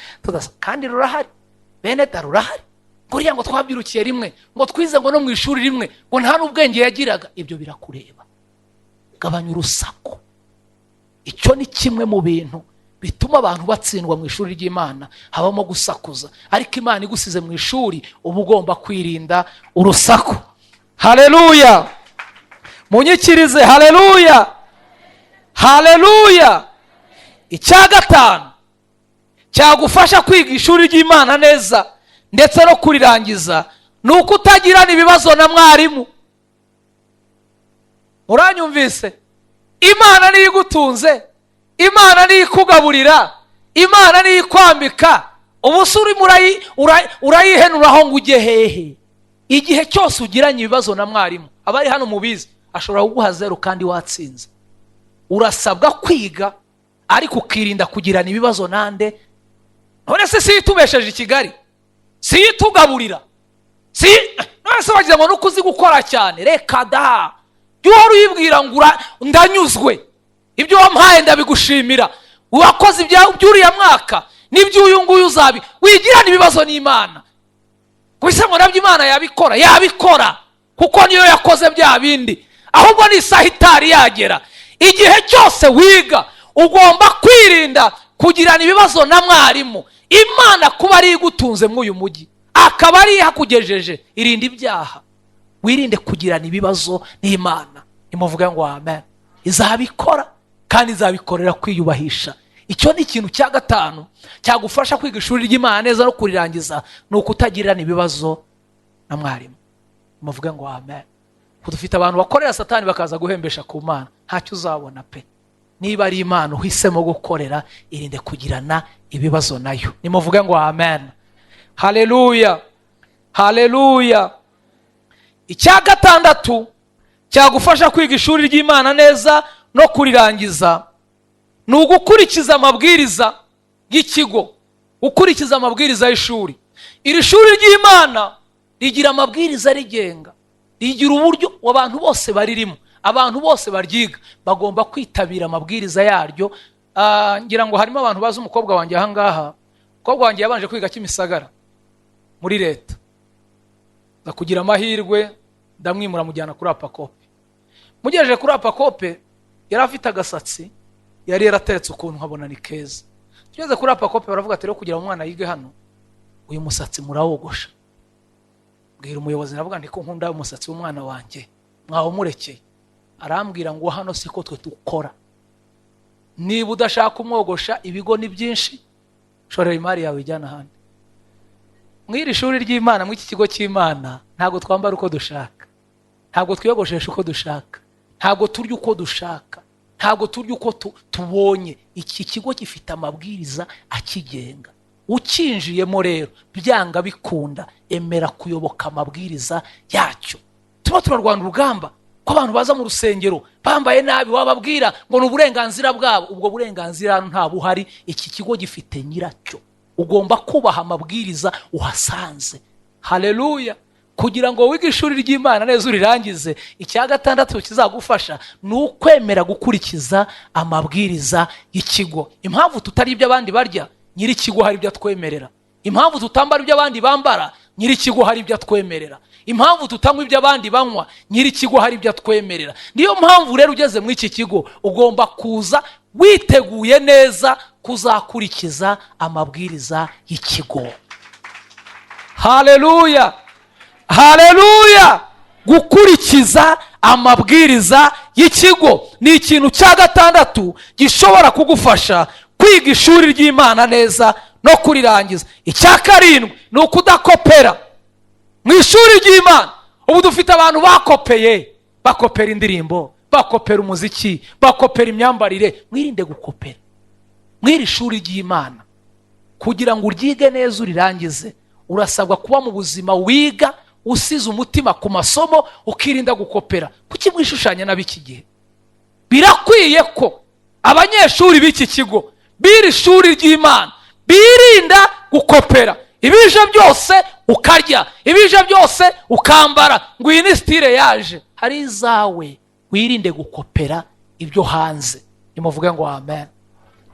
Kandi rurahari, bene da, rurahari. Kuriya ngo twabyirukiye rimwe, ngo twize ngo no mu ishuri rimwe, ngo nta n'ubwenge yagiraga. Ibyo birakureba. Gabanya urusaku. Icyo ni kimwe mu bintu bituma abantu batsindwa mu ishuri ry'Imana, habamo gusakuza. Ariko Imana igusize mu ishuri, uba ugomba kwirinda urusaku. Haleluya! Munyikirize haleluya, haleluya. Icya gatanu cyagufasha kwiga ishuri ry'Imana neza ndetse no kurirangiza ni uko utagirana ibibazo na mwarimu. Uranyumvise? Imana niyo igutunze, Imana niyo ikugaburira, Imana niyo ikwambika. Ubu se urimo urayihenuraho ngo ujye hehe? Igihe cyose ugiranye ibibazo na mwarimu, abari hano mubizi, ashobora kuguha zeru kandi watsinze. Urasabwa kwiga ariko ukirinda kugirana ibibazo nande? None se si itubesheje i Kigali? Si itugaburira? Si none se wagira ngo nuko uzi gukora cyane? Reka da! Jya uhora uyibwira ngo ndanyuzwe. Ibyo wampaye ndabigushimira. Wakoze iby'uriya mwaka n'iby'uyu nguyu uzabi wigirana ibibazo n'Imana. Kubisa ngo nabyo Imana yabikora, yabikora, kuko niyo yakoze bya bindi, ahubwo ni isaha itari yagera. Igihe cyose wiga ugomba kwirinda kugirana ibibazo na mwarimu. Imana kuba ari igutunze muri uyu mujyi, akaba ari ihakugejeje, irinde ibyaha, wirinde kugirana ibibazo n'Imana. Nimuvuge ngo amen. Izabikora kandi izabikorera kwiyubahisha. Icyo ni ikintu cya gatanu cyagufasha kwiga ishuri ry'Imana neza no kurirangiza, ni ukutagirana ibibazo na mwarimu. Muvuge ngo amen. Dufite abantu bakorera Satani bakaza guhembesha ku Mana. Ntacyo uzabona pe. Niba ari Imana uhisemo gukorera, irinde kugirana ibibazo nayo. Nimuvuge ngo amen. Haleluya, haleluya. Icya gatandatu cyagufasha kwiga ishuri ry'Imana neza no kurirangiza ni ugukurikiza amabwiriza y'ikigo, gukurikiza amabwiriza y'ishuri. Iri shuri ry'Imana rigira amabwiriza arigenga, rigira uburyo abantu bose baririmo, abantu bose baryiga bagomba kwitabira amabwiriza yaryo. Ngira ngo harimo abantu bazi umukobwa wanjye ahangaha. Umukobwa wanjye yabanje kwiga Kimisagara muri leta, nza kugira amahirwe ndamwimura mujyana kuri APACOPE. Mugejeje kuri APACOPE, yari afite agasatsi yari yarateretse ukuntu nkabona ni keza. Tugeze kuri APACOPE baravuga ati: "Rero kugira ngo umwana yige hano, uyu musatsi murawogosha." Bwira umuyobozi, ndavuga nti: "Ko nkunda umusatsi w'umwana wanjye, mwawumurekeye?" Arambwira ngo: "Hano siko twe dukora. Niba udashaka umwogosha, ibigo ni byinshi, shorera imari yawe ijyana ahandi." Mw'iri shuri ry'Imana, mw'iki kigo cy'Imana, ntabwo twambara uko dushaka, ntabwo twiyogoshesha uko dushaka, ntabwo turya uko dushaka, ntabwo turya uko tubonye. Iki kigo gifite amabwiriza akigenga. Ukinjiyemo rero, byanga bikunda emera kuyoboka amabwiriza yacyo. Tuba turarwana urugamba ko abantu baza mu rusengero bambaye nabi, wababwira ngo ni uburenganzira bwabo. Ubwo burenganzira hano nta buhari. Iki kigo gifite nyiracyo, ugomba kubaha amabwiriza uhasanze. Haleluya. Kugira ngo wige ishuri ry'Imana neza urirangize, icya gatandatu kizagufasha ni ukwemera gukurikiza amabwiriza y'ikigo. Impamvu tutari ibyo abandi barya, nyir'ikigo hari ibyo atwemerera. Impamvu tutambara ibyo abandi bambara, nyir'ikigo hari ibyo atwemerera. Impamvu tutanywa ibyo abandi banywa, nyir'ikigo hari ibyo atwemerera. Niyo mpamvu rero ugeze muri iki kigo ugomba kuza witeguye neza kuzakurikiza amabwiriza y'ikigo. Haleluya, haleluya. Gukurikiza amabwiriza y'ikigo ni ikintu cya gatandatu gishobora kugufasha kwiga ishuri ry'Imana neza no kurirangiza. Icya karindwi ni ukudakopera mu ishuri ry'Imana. Ubu dufite abantu bakopeye, bakopera indirimbo, bakopera umuziki, bakopera imyambarire. Mwirinde gukopera mw'iri shuri ry'Imana. Kugira ngo uryige neza urirangize, urasabwa kuba mu buzima wiga usize umutima ku masomo, ukirinda gukopera. Kuki mwishushanya n'ab'iki gihe? Birakwiye ko abanyeshuri b'iki kigo, b'iri shuri ry'Imana, birinda gukopera. Ibije byose ukarya, ibije byose ukambara, ngo iyi ni style yaje. Hari izawe, wirinde gukopera ibyo hanze. Nimuvuge ngo amen.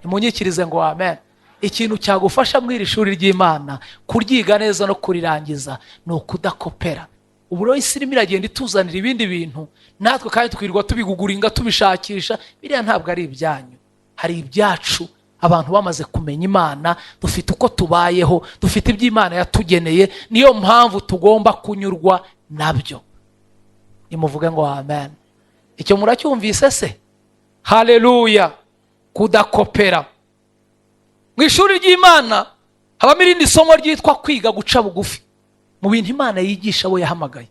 Nimunyikirize ngo amen. Ikintu cyagufasha muri iri shuri ry'Imana kuryiga neza no kurirangiza ni ukudakopera. Ubu rero isi irimo iragenda ituzanira ibindi bintu, natwe kandi twirirwa tubiguguringa, tubishakisha. Biriya ntabwo ari ibyanyu. Hari ibyacu. Abantu bamaze kumenya Imana dufite uko tubayeho, dufite ibyo Imana yatugeneye, niyo mpamvu tugomba kunyurwa nabyo. Nimuvuge ngo amen. Icyo muracyumvise se? Haleluya. Kudakopera mu ishuri ry'Imana habamo irindi somo ryitwa kwiga guca bugufi. Mu bintu Imana yigisha abo yahamagaye,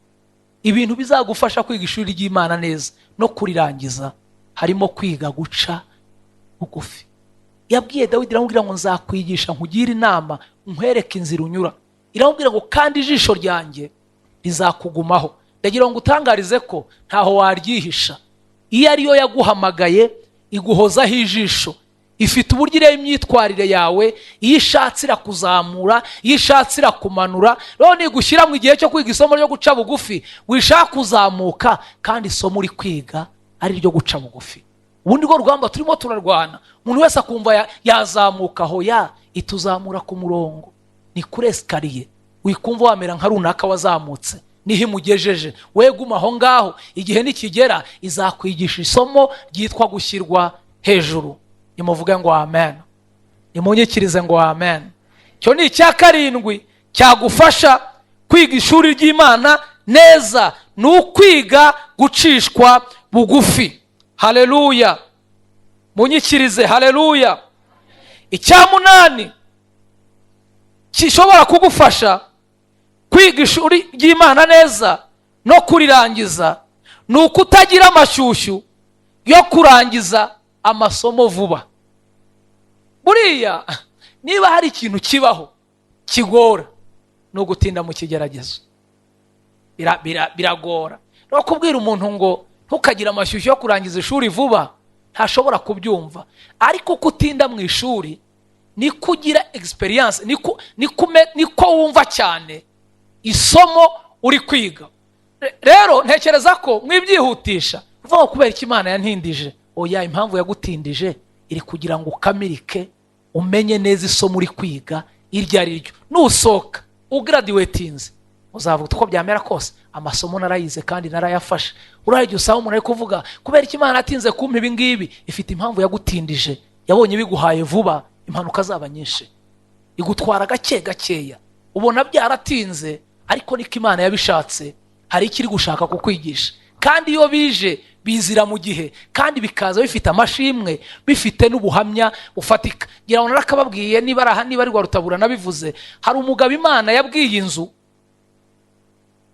ibintu bizagufasha kwiga ishuri ry'Imana neza no kurirangiza, harimo kwiga guca bugufi. Yabwiye Dawidi, iramubwira ngo: "Nzakwigisha, nkugire inama, nkwereke inzira unyura." Iramubwira ngo: "Kandi ijisho ryanjye rizakugumaho." Ndagira ngo utangarize ko ntaho waryihisha. Iyo ariyo yaguhamagaye, iguhozaho ijisho, ifite uburyo ireba imyitwarire yawe. Iyo ishatse irakuzamura, iyo ishatse irakumanura. Rero nigushyira mu gihe cyo kwiga isomo ryo guca bugufi, wishaka kuzamuka kandi isomo uri kwiga ari iryo guca bugufi. Ubundi rwo rugamba turimo turarwana, umuntu wese akumva yazamuka aho, ya ituzamura ku murongo, ni kuri escalier. Wikumva wamera nka runaka wazamutse, niho imugejeje, we guma aho ngaho. Igihe nikigera izakwigisha isomo ryitwa gushyirwa hejuru. Nimuvuge ngo amen, nimunyikirize ngo amen. Icyo ni icya karindwi cyagufasha kwiga ishuri ry'Imana neza, ni ukwiga gucishwa bugufi. Haleluya! Munyikirize haleluya. Icya munani gishobora kugufasha kwiga ishuri ry'Imana neza no kurirangiza ni ukutagira amashyushyu yo kurangiza amasomo vuba. Buriya niba hari ikintu kibaho kigora, ni ugutinda mu kigeragezo. Biragora no kubwira umuntu ngo ntukagire amashyushyu yo kurangiza ishuri vuba, ntashobora kubyumva. Ariko uko utinda mu ishuri niko ugira experience, niko wumva cyane isomo uri kwiga. Rero ntekereza ko mwibyihutisha uvuga ngo kubera ko Imana yantindije. Oya, impamvu yagutindije iri kugira ngo ukamirike, umenye neza isomo uri kwiga iryo ari ryo. Nusohoka ugraduatinze, uzavuga uko byamera kose amasomo narayize kandi narayafashe. Uriya igihe usanga umuntu ari kuvuga kubera ko Imana yatinze kumpa ibi ngibi, ifite impamvu yagutindije. Yabonye biguhaye vuba impanuka zaba nyinshi, igutwara gake gakeya. Ubona byaratinze, ariko niko Imana yabishatse. Hari icyo iri gushaka kukwigisha, kandi iyo bije bizira mu gihe, kandi bikaza bifite amashimwe, bifite n'ubuhamya bufatika. Ngira ngo narakababwiye, niba ari aha, niba ari Rwarutabura nabivuze. Hari umugabo Imana yabwiye inzu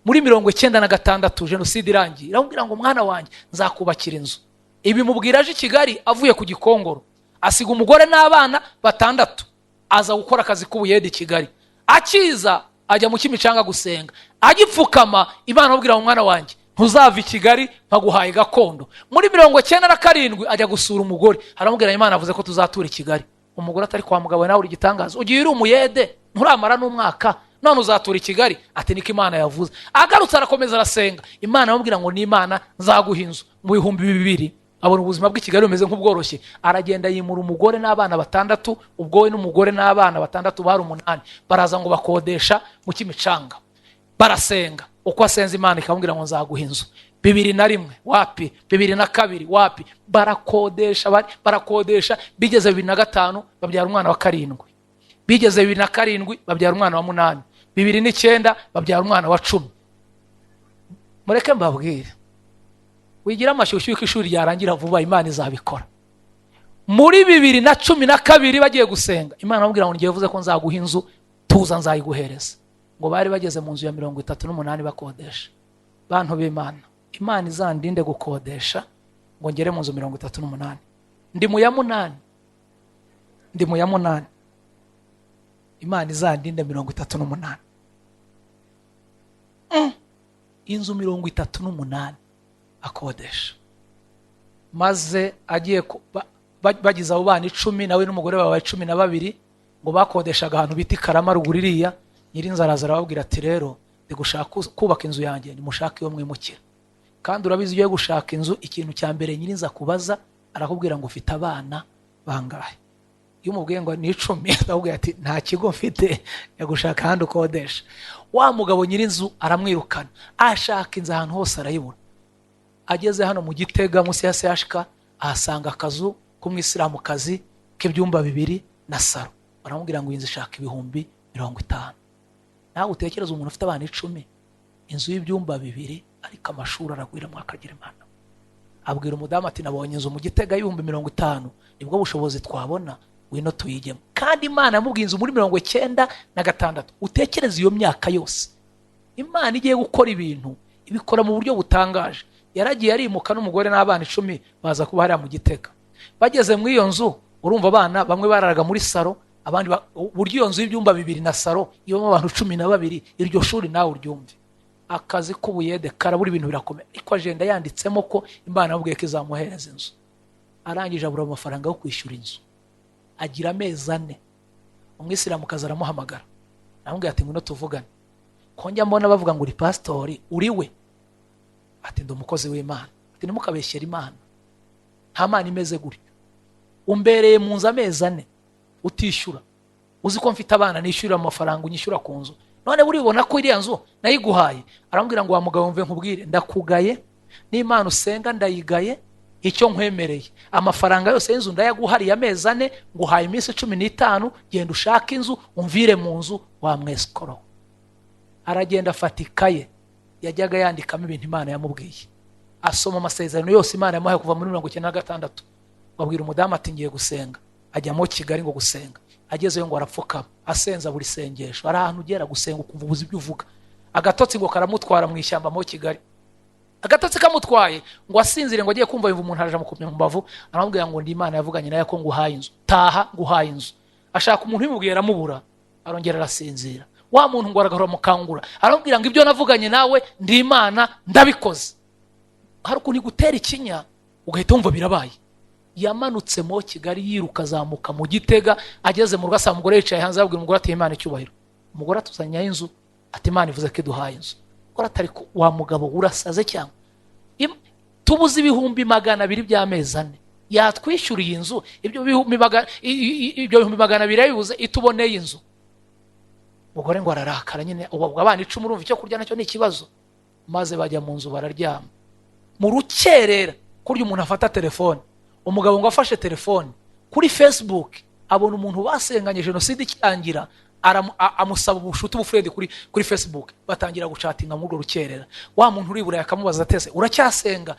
muri 96, jenoside irangiye, iramubwira ngo mwana wanjye, nzakubakira inzu. Ibi mubwira aje i Kigali avuye ku Gikongoro, asiga umugore n'abana batandatu, aza gukora akazi k'ubuyede i Kigali. Akiza ajya mu Kimicanga gusenga, agipfukama Imana amubwira ngo mwana wanjye, ntuzava i Kigali mpaguhaye gakondo. Muri 97 ajya gusura umugore, aramubwira Imana avuze ko tuzatura i Kigali. Umugore atari kwa mugabo, nawe uri igitangaza, ugiye uri umuyede nturamara n'umwaka, none uzatura i Kigali? Ati niko Imana yavuze. Agarutse arakomeza arasenga, Imana amubwira ngo ni Imana nzaguha inzu. Mu 2000 abona ubuzima bw'i Kigali bumeze nk'ubworoshye, aragenda yimura umugore n'abana batandatu. Ubwo we n'umugore n'abana batandatu bari umunani, baraza ngo bakodesha mu Kimicanga, barasenga. Uko asenze Imana ikamubwira ngo nzaguha inzu. 2001 wapi, 2002 wapi, barakodesha, barakodesha. Bigeze 2005 babyara umwana wa karindwi, bigeze 2007 babyara umwana wa munani, 2009 babyara umwana wa 10. Mureke mbabwire, wigira amashyushyu y'uko ishuri ryarangira vuba, Imana izabikora. Muri 2012 bagiye gusenga, Imana bamubwira ngo ngiye vuze ko nzaguha inzu, tuza nzayiguhereza. Ngo bari bageze mu nzu ya 38 bakodesha. Bantu b'Imana, Imana izandinde gukodesha ngo ngere mu nzu 38. Ndi mu ya munani, ndi mu ya munani. Imana izandinde 38. Inzu 38 akodesha. Maze agiye bagize abo bana 10, nawe n'umugore babaye 12, ngo bakodeshaga ahantu bita i Karama ruguru iriya. Nyirinzu araza arababwira ati rero ndi gushaka kubaka inzu yanjye, nimushake iyo mwimukira. Kandi urabizi, iyo ugiye gushaka inzu, ikintu cya mbere nyirinzu akubaza, arakubwira ngo ufite abana bangahe? Iyo umubwiye ngo ni 10, arakubwira ati nta kigo mfite, gushaka ahandi ukodesha. Wa mugabo nyirinzu aramwirukana, ashaka inzu ahantu hose arayibura. Ageze hano mu Gitega munsi ya CHK, ahasanga akazu k'umwisilamukazi k'ibyumba bibiri na saro. Baramubwira ngo iyi nzu ishaka 50,000. Nawe utekereza umuntu ufite abana 10, inzu y'ibyumba bibiri, ariko amashuri aragwira mwakagira Imana. Abwira umudamu ati nabonye inzu mu Gitega y'50,000, nibwo bushobozi twabona, wino tuyigemo. Kandi Imana yamubwiye inzu muri 96. Utekereze iyo myaka yose, Imana igiye gukora ibintu ibikora mu buryo butangaje. Yaragiye arimuka n'umugore n'abana 10, baza kuba hariya mu Gitega. Bageze muri iyo nzu, urumva abana bamwe bararaga muri saro, abandi uburyo iyo nzu y'ibyumba bibiri na saro ibamo abantu 12, iryo shuri nawe uryumve. Akazi k'ubuyede karabura, ibintu birakomeye, ariko agenda yanditsemo ko Imana yamubwiye ko izamuhereza inzu. Arangije abura amafaranga yo kwishyura inzu, agira amezi 4. Umwisilamukazi aramuhamagara, aramubwira ati ngwino tuvugane, ko njya mbona bavuga ngo uri pasitori, uri we? Ati ndi umukozi w'Imana. Ati ntimukabeshyere Imana, ntabwo Nta Mana imeze gutyo. Umbereye mu nzu amezi 4 utishyura, uzi ko mfite abana nishyurira amafaranga unyishyura ku nzu, none uribona ko iriya nzu nayiguhaye. Aramubwira ngo: "Wa mugabo, mve nkubwire, ndakugaye n'Imana usenga ndayigaye. Icyo nkwemereye, amafaranga yose y'inzu ndayaguhariye amezi 4, nguhaye iminsi 15, genda ushake inzu umvire mu nzu, wa mwesikoro." Aragenda, afata ikaye yajyaga yandikamo ibintu Imana yamubwiye, asoma amasezerano yose Imana yamuhaye kuva muri 96. Babwira umudamu ati: "Ngiye gusenga." Ajyamo Kigali ngo gusenga. Agezeyo ngo arapfukama, asenza buri sengesho. Hari ahantu ugera gusenga ukumva ubuze ibyo uvuga. Agatotsi ngo karamutwara mu ishyamba mo Kigali. Agatotsi kamutwaye, ngo asinzire, ngo agiye kumva yumva umuntu araje amukomye mu mbavu, aramubwira ngo: "Ndi Imana yavuganye nawe ko nguhaye inzu, taha, nguhaye inzu." Ashaka umuntu ubimubwiye aramubura, arongera arasinzira. Wa muntu ngo aragahora amukangura, aramubwira ngo: "Ibyo navuganye nawe, ndi Imana, ndabikoze." Hari ukuntu igutera ikinya ugahita wumva birabaye. Yamanutse mo Kigali yiruka, azamuka mu Gitega. Ageze mu rugo asanga umugore yicaye hanze. Abwira umugore ati: "Imana icyubahiro." Umugore atuzanyaho inzu, ati: "Imana ivuze ko iduhaye inzu." Umugore atari wa mugabo, urasaze cyangwa? Tubuze 200,000 by'amezi 4, yatwishyuriye inzu, ibyo 200,000 yabibuze, ituboneye inzu. Umugore ngo ararakara nyine. Ubu abana 10, urumva icyo kurya nacyo ni ikibazo. Maze bajya mu nzu bararyama. Mu rukerera, kurya umuntu afata telefone, umugabo ngo afashe telefone, kuri Facebook abona umuntu basenganye jenoside ikirangira, amusaba ubushuti, ubufriend kuri Facebook. Batangira guchatinga muri urwo rukerera. Wa muntu uri Burayi akamubaza atese: "Uracyasenga?"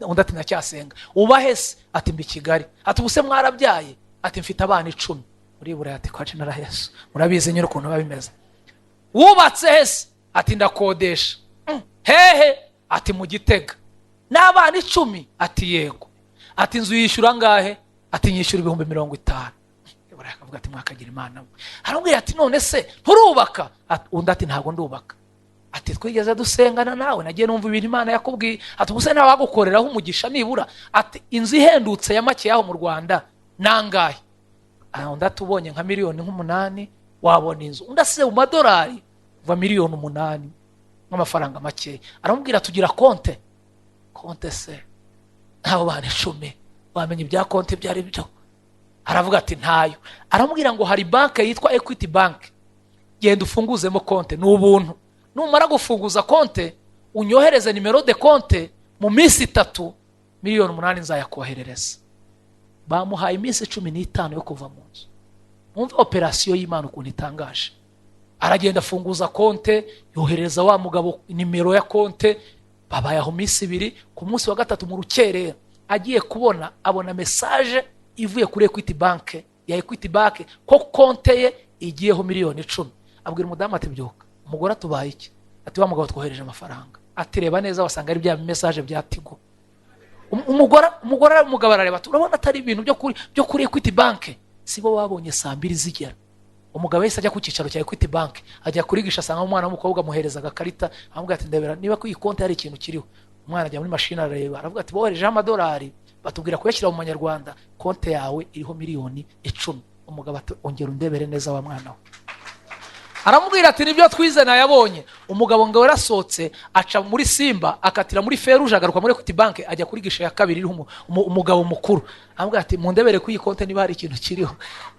Undi ati: "Ndacyasenga." "Ubahe se?" Ati: "Mbi Kigali." Ati: "Ubuse mwarabyaye?" Ati: "Mfite abana 10." Uri Burayi ati: "Kwaje narahesu." Murabizi nyine ukuntu biba bimeze. "Wubatse hese?" Ati: "Ndakodesha." "Hehe?" Ati: "Mu Gitega." "N'abana 10?" Ati: "Yego." Ati: "Inzu yishyura angahe?" Ati: "Nyishyura 50,000." Burayi akavuga ati: "Mwakagira Imana mwe." Aramubwira ati: "None se nturubaka?" Undi ati: "Ntabwo ndubaka." Ati: "Twigeze dusengana nawe, nagiye numva ibintu Imana yakubwiye." Ati: "Ubuse ntawagukoreraho umugisha nibura?" Ati: "Inzu ihendutse ya make yaho mu Rwanda nangahe?" Undi ati: "Ubonye nka miliyoni nk'umunani wabona inzu." Undi asize mu madolari kuva miliyoni 8 nk'amafaranga makeya. Aramubwira: "Tugira konte." Konte se, n'abo bana 10 wamenya ibya konte ibyo ari byo? Aravuga ati: "Ntayo." Aramubwira ngo: "Hari banki yitwa Equity Bank, genda ufunguzemo konte, ni ubuntu. Numara gufunguza konte unyohereze numéro de compte, mu minsi 3 miliyoni 8 nzayakoherereza." Bamuhaye iminsi 15 yo kuva mu nzu. Mwumve operasiyo y'Imana ukuntu itangaje. Aragenda, afunguza konte, yohereza wa mugabo nimero ya konte. Babaye aho minsi 2. Ku munsi wa gatatu mu rukerera, agiye kubona abona message ivuye kuri Equity Bank, ya Equity Bank, ko konte ye igiyeho miliyoni 10. Abwira umudamu ati: "Byuka." Umugore atubaye iki? Ati: "Wa mugabo twohereje amafaranga." Ati: "Reba neza, wasanga ari bya message bya Tigo." Umugore, umugabo arareba ati: "Urabona atari ibintu byo kuri Equity Bank?" Si bo babonye. Saa 2 zigera, umugabo yahise ajya ku cyicaro cya Equity Bank, ajya kuri guichet, asanga umwana w'umukobwa, amuhereza agakarita, aramubwira ati: "Ndebera niba ku iyi konti hari ikintu kiriho." Umwana ajya muri mashini arareba, aravuga ati: "Boherejeho amadolari, batubwira kuyashyira mu manyarwanda, konti yawe iriho miliyoni 10." Umugabo ati: "Ongera undebere neza, wa mwana we." Aramubwira ati: "Nibyo twize, nayabonye." Umugabo ngo yarasohotse, aca muri Simba, akatira muri Feruje, agaruka muri Equity Bank, ajya kuri guichet ya kabiri iriho umugabo mukuru, aramubwira ati: "Mundebere kuri iyi konti niba hari ikintu kiriho."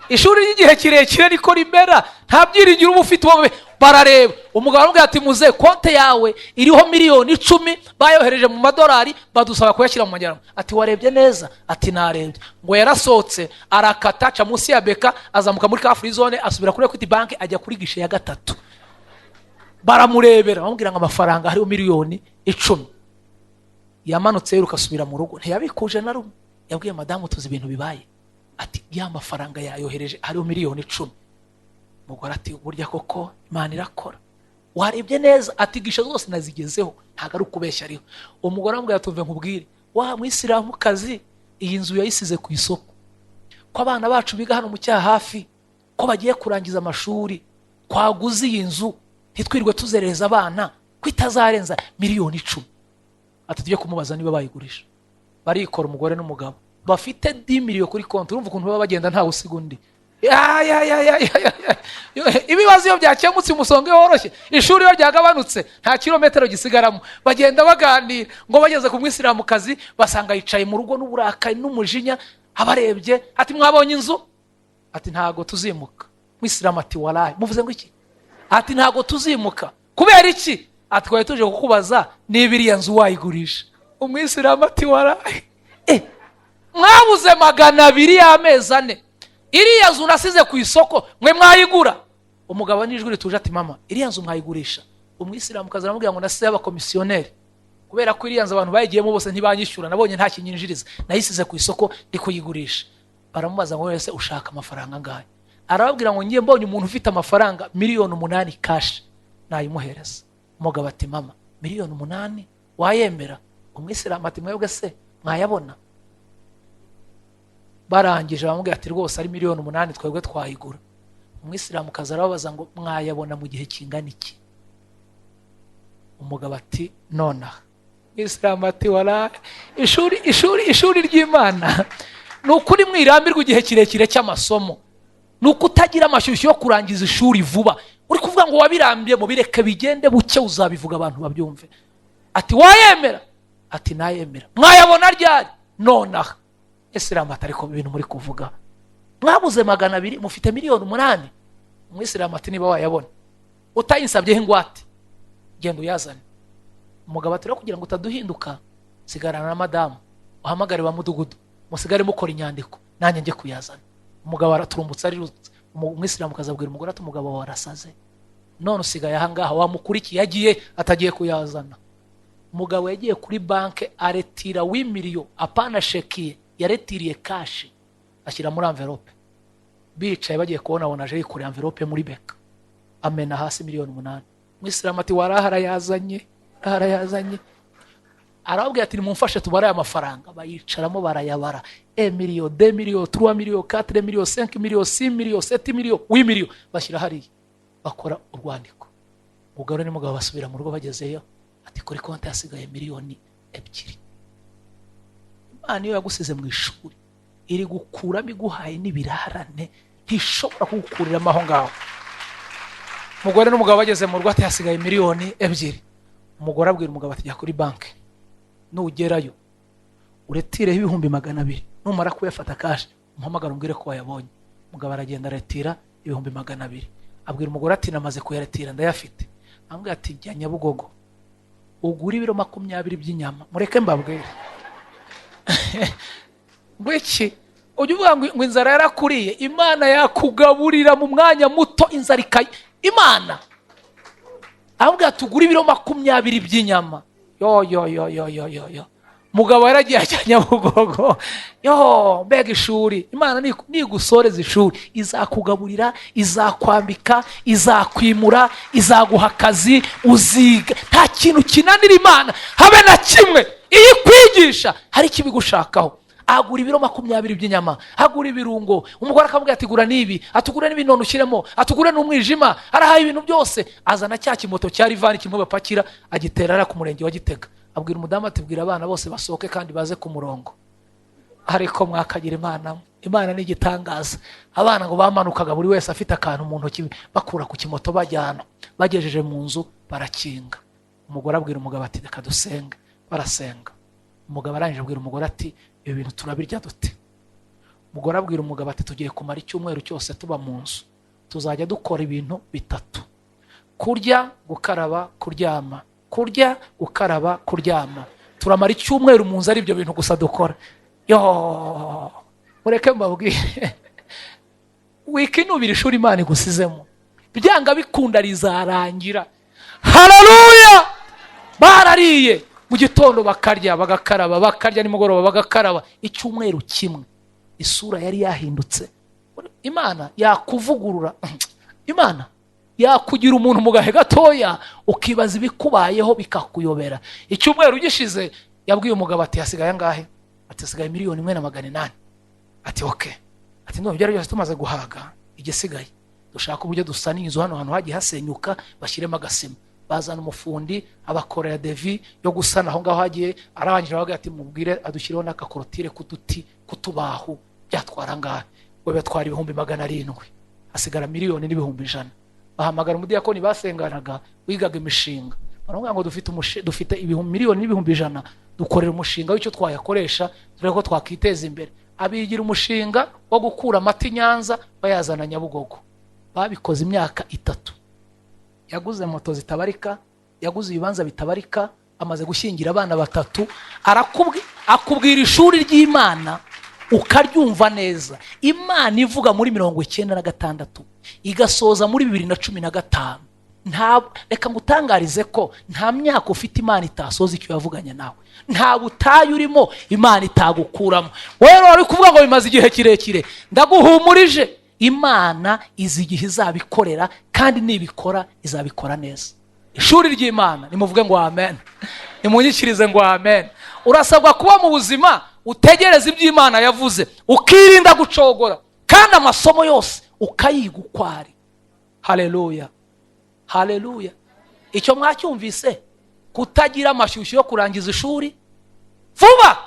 Ishuri ry'igihe kirekire niko rimera, nta byiringiro uba ufite. Uwo barareba, umugabo aramubwira ati: "Muze, konti yawe iriho miliyoni 10, bayohereje mu madolari, badusaba kuyashyira mu manyarwanda." Ati: "Warebye neza?" Ati: "Narebye." Ngo yarasohotse, arakata, aca munsi ya beka, azamuka muri Car Free Zone, asubira kuri Equity Bank, ajya kuri guichet ya gatatu, baramurebera, bamubwira ngo amafaranga hariho miliyoni 10. Yamanutse yiruka asubira mu rugo, ntiyabikuje na rumwe. Yabwiye madamu: "Tuzi ibintu bibaye." Ati: "Ya mafaranga yayohereje, hariho miliyoni 10." Umugore ati: "Burya koko Imana irakora. Warebye neza?" Ati: "Guichet zose nazigezeho, ntabwo ari ukubeshya, ariho." Umugore aramubwira: "Tuve nkubwire, wa mwisilamukazi iyi nzu yayisize ku isoko, ko abana bacu biga hano mu cyaha hafi, ko bagiye kurangiza amashuri, twaguze iyi nzu ntitwirirwe tuzerereza abana, ko itazarenza miliyoni 10?" Ati: "Tujye kumubaza niba bayigurisha." Barikora, umugore n'umugabo bafite 10 millions kuri konti. Urumva ukuntu baba bagenda, ntawe usiga undi. Ya, ya, ya, ya, ya, ya, ya. Ibibazo iyo byakemutse, umusonga iyo woroshye, ishuri iyo ryagabanutse, nta kilometero gisigaramo. Bagenda baganira ngo bageze ku mwisilamukazi, basanga yicaye mu rugo n'uburakari n'umujinya. Abarebye ati: "Mwabonye inzu?" Ati: "Ntago tuzimuka." Mwisilamu ati: "Warayi muvuze ngo iki?" Ati: "Ntago tuzimuka." "Kubera iki?" Ati: "Twari tuje kukubaza niba iriya nzu wayigurisha." Umwisilamu ati: "Warayi, mwabuze 200 y'amezi 4, iriya nzu nasize ku isoko mwe mwayigura?" Umugabo n'ijwi rituje ati: "Mama, iriya nzu mwayigurisha?" Umwisilamukazi aramubwira ngo: "Nasizeho abakomisiyoneri kubera ko iriya nzu abantu bayigiyemo bose ntibanyishyura, nabonye nta kinyinjiriza, nayisize ku isoko ndi kuyigurisha." Baramubaza ngo: "Wese ushaka amafaranga angahe?" Arababwira ngo: "Ngiye mbonye umuntu ufite amafaranga 8 miliyoni cash, nayimuhereza." Umugabo ati: "Mama, 8 miliyoni wayemera?" Umwisilamu ati: "Mwebwe se mwayabona?" Barangije baramubwira ati: "Rwose ari 8 miliyoni twebwe twayigura." Umwisilamukazi arababaza ngo: "Mwayabona mu gihe kingana iki?" Umugabo ati: "Nonaha." Umwisilamu ati: "Wara ishuri, ishuri, ishuri ry'Imana ni ukuri mwirambirwa igihe kirekire cy'amasomo, ni uko utagira amashyushyu yo kurangiza ishuri vuba. Uri kuvuga ngo wabirambiye, mu bireke bigende buke, uzabivuga abantu babyumve." Ati: "Wayemera?" Ati: "Nayemera." "Mwayabona ryari?" "Nonaha." Isilamu ati: "Ariko ibintu muri kuvuga, mwabuze 200, mufite 8 miliyoni." Umwisilamu ati: "Niba wayabona utayinsabyeho ingwate, genda uyazane." Umugabo ati: "Rero kugira ngo utaduhinduka, sigarana na madamu, uhamagare ba mudugudu, musigare mukora inyandiko, nanjye njye kuyazana." Umugabo araturumbutse arirutse. Umwisilamu akazabwira umugore ati: "Umugabo wawe arasaze, none usigaye ahangaha, wamukurikiye, agiye atagiye kuyazana." Umugabo yagiye kuri banki aretira 8 miliyo, apana chéquier, yaretiriye cash, ashyira muri enveloppe. Bicaye bagiye kubona, abona aje yikoreye enveloppe muri BK, amena hasi 8 miliyoni. Umwisilamu ati: "Waraha, yazanye, arayazanye." Arababwira ati: "Nimumfashe tubare aya mafaranga." Bayicaramo barayabara: 1 million, 2 millions, 3 millions, 4 millions, 5 millions, 6 millions, 7 millions, 8 millions. Bashyira hariya, bakora urwandiko. Umugore n'umugabo basubira mu rugo. Bagezeyo ati: "Kuri konti hasigaye 2 miliyoni." Imana iyo yagusize mu ishuri, iri gukuramo iguhaye n'ibirarane, ntishobora kugukuriramo aho ngaho. Umugore n'umugabo bageze mu rugo ati: "Hasigaye 2 miliyoni." Umugore abwira umugabo ati: "Jya kuri banki, nugerayo uretireho 200,000, numara kuyafata cash umuhamagara umbwire ko wayabonye." Umugabo aragenda aretira 200,000. Abwira umugore ati: "Namaze kuyaretira, ndayafite." Amubwira ati: "Jya Nyabugogo ugure ibiro 20 by'inyama." Mureke mbabwire ngo iki: ujya uvuga ngo inzara yarakuriye, Imana yakugaburira mu mwanya muto, inzara ikayi. Imana ahubwo tugure ibiro 20 by'inyama. Yo yo yo yo yo yo yo! Mugabo yaragiye ajya Nyabugogo. Yo, mbega ishuri! Imana nigusoreza ishuri, izakugaburira, izakwambika, izakwimura, izaguha akazi, uziga. Nta kintu kinanira Imana habe na kimwe. Iyo ikwigisha hari ikibigushakaho. Agura ibiro 20 by'inyama, agura ibirungo. Umugore akamubwira ati: "Gura n'ibi," atugure n'ibinono ushyiremo, atugure n'umwijima. Arahaye ibintu byose, azana cya kimoto cya Rifani kimwe bapakira, agitera ariya ku murenge wa Gitega. Abwira umudamu ati: "Bwira abana bose basohoke kandi baze ku murongo." Ariko mwakagira Imana mwe. Imana ni igitangaza. Abana ngo bamanukaga buri wese afite akantu mu ntoki, bakura ku kimoto bajyana. Bagejeje mu nzu barakinga. Umugore abwira umugabo ati: "Reka dusenge." Barasenga. Umugabo arangije abwira umugore ati: "Ibi bintu turabirya dute?" Umugore abwira umugabo ati: "Tugiye kumara icyumweru cyose tuba mu nzu, tuzajya dukora ibintu bitatu: kurya, gukaraba, kuryama, kurya, gukaraba, kuryama. Turamara icyumweru mu nzu ari ibyo bintu gusa dukora." Yo, mureke mbabwire, wikinubira ishuri Imana igusizemo. Byanga bikunda rizarangira. Hararuya! Barariye mu gitondo, bakarya, bagakaraba, bakarya nimugoroba, bagakaraba. Icyumweru kimwe isura yari yahindutse. Imana yakuvugurura, Imana yakugira umuntu mu gahe gatoya, ukibaza ibikubayeho bikakuyobera. Icyumweru gishize yabwiye umugabo ati: "Hasigaye angahe?" Ati: "Hasigaye 1,800,000." Ati: "Okay." Ati: "Ndumva ibyo byose tumaze guhaga, igisigaye dushaka uburyo dusana inzu, hano hantu hagiye hasenyuka bashyiremo agasima." Bazana umufundi, abakorera devis yo gusana aho ngaho hagiye. Arangije aravuga ati: "Mubwire adushyireho n'akakorotire k'uduti k'utubahu, byatwara angahe?" We batwara 700,000, hasigara 1,100,000. Bahamagara umudiyakoni basenganaga wigaga imishinga, baravuga ngo dufite 1,100,000, dukorera umushinga w'icyo twayakoresha, turebe ko twakiteza imbere. Abigira umushinga wo gukura amata i Nyanza bayazana Nyabugogo. Babikoze imyaka 3. Yaguze moto zitabarika, yaguze ibibanza bitabarika, amaze gushyingira abana 3. Akubwira ishuri ry'Imana ukaryumva neza. Imana ivuga muri 96 igasoza muri 2015. Reka ngutangarize ko nta myaka ufite Imana itasoza icyo yavuganye nawe. Nta butayu urimo Imana itagukuramo. Wowe rero uri kuvuga ngo bimaze igihe kirekire, ndaguhumurije, Imana izi igihe izabikorera, kandi nibikora izabikora neza. Ishuri ry'Imana, nimuvuge ngo amen, nimunyikirize ngo amen. Urasabwa kuba mu buzima utegereza ibyo Imana yavuze, ukirinda gucogora, kandi amasomo yose ukayiga uko ari. Haleluya, haleluya. Icyo mwacyumvise? Kutagira amashyushyu yo kurangiza ishuri vuba.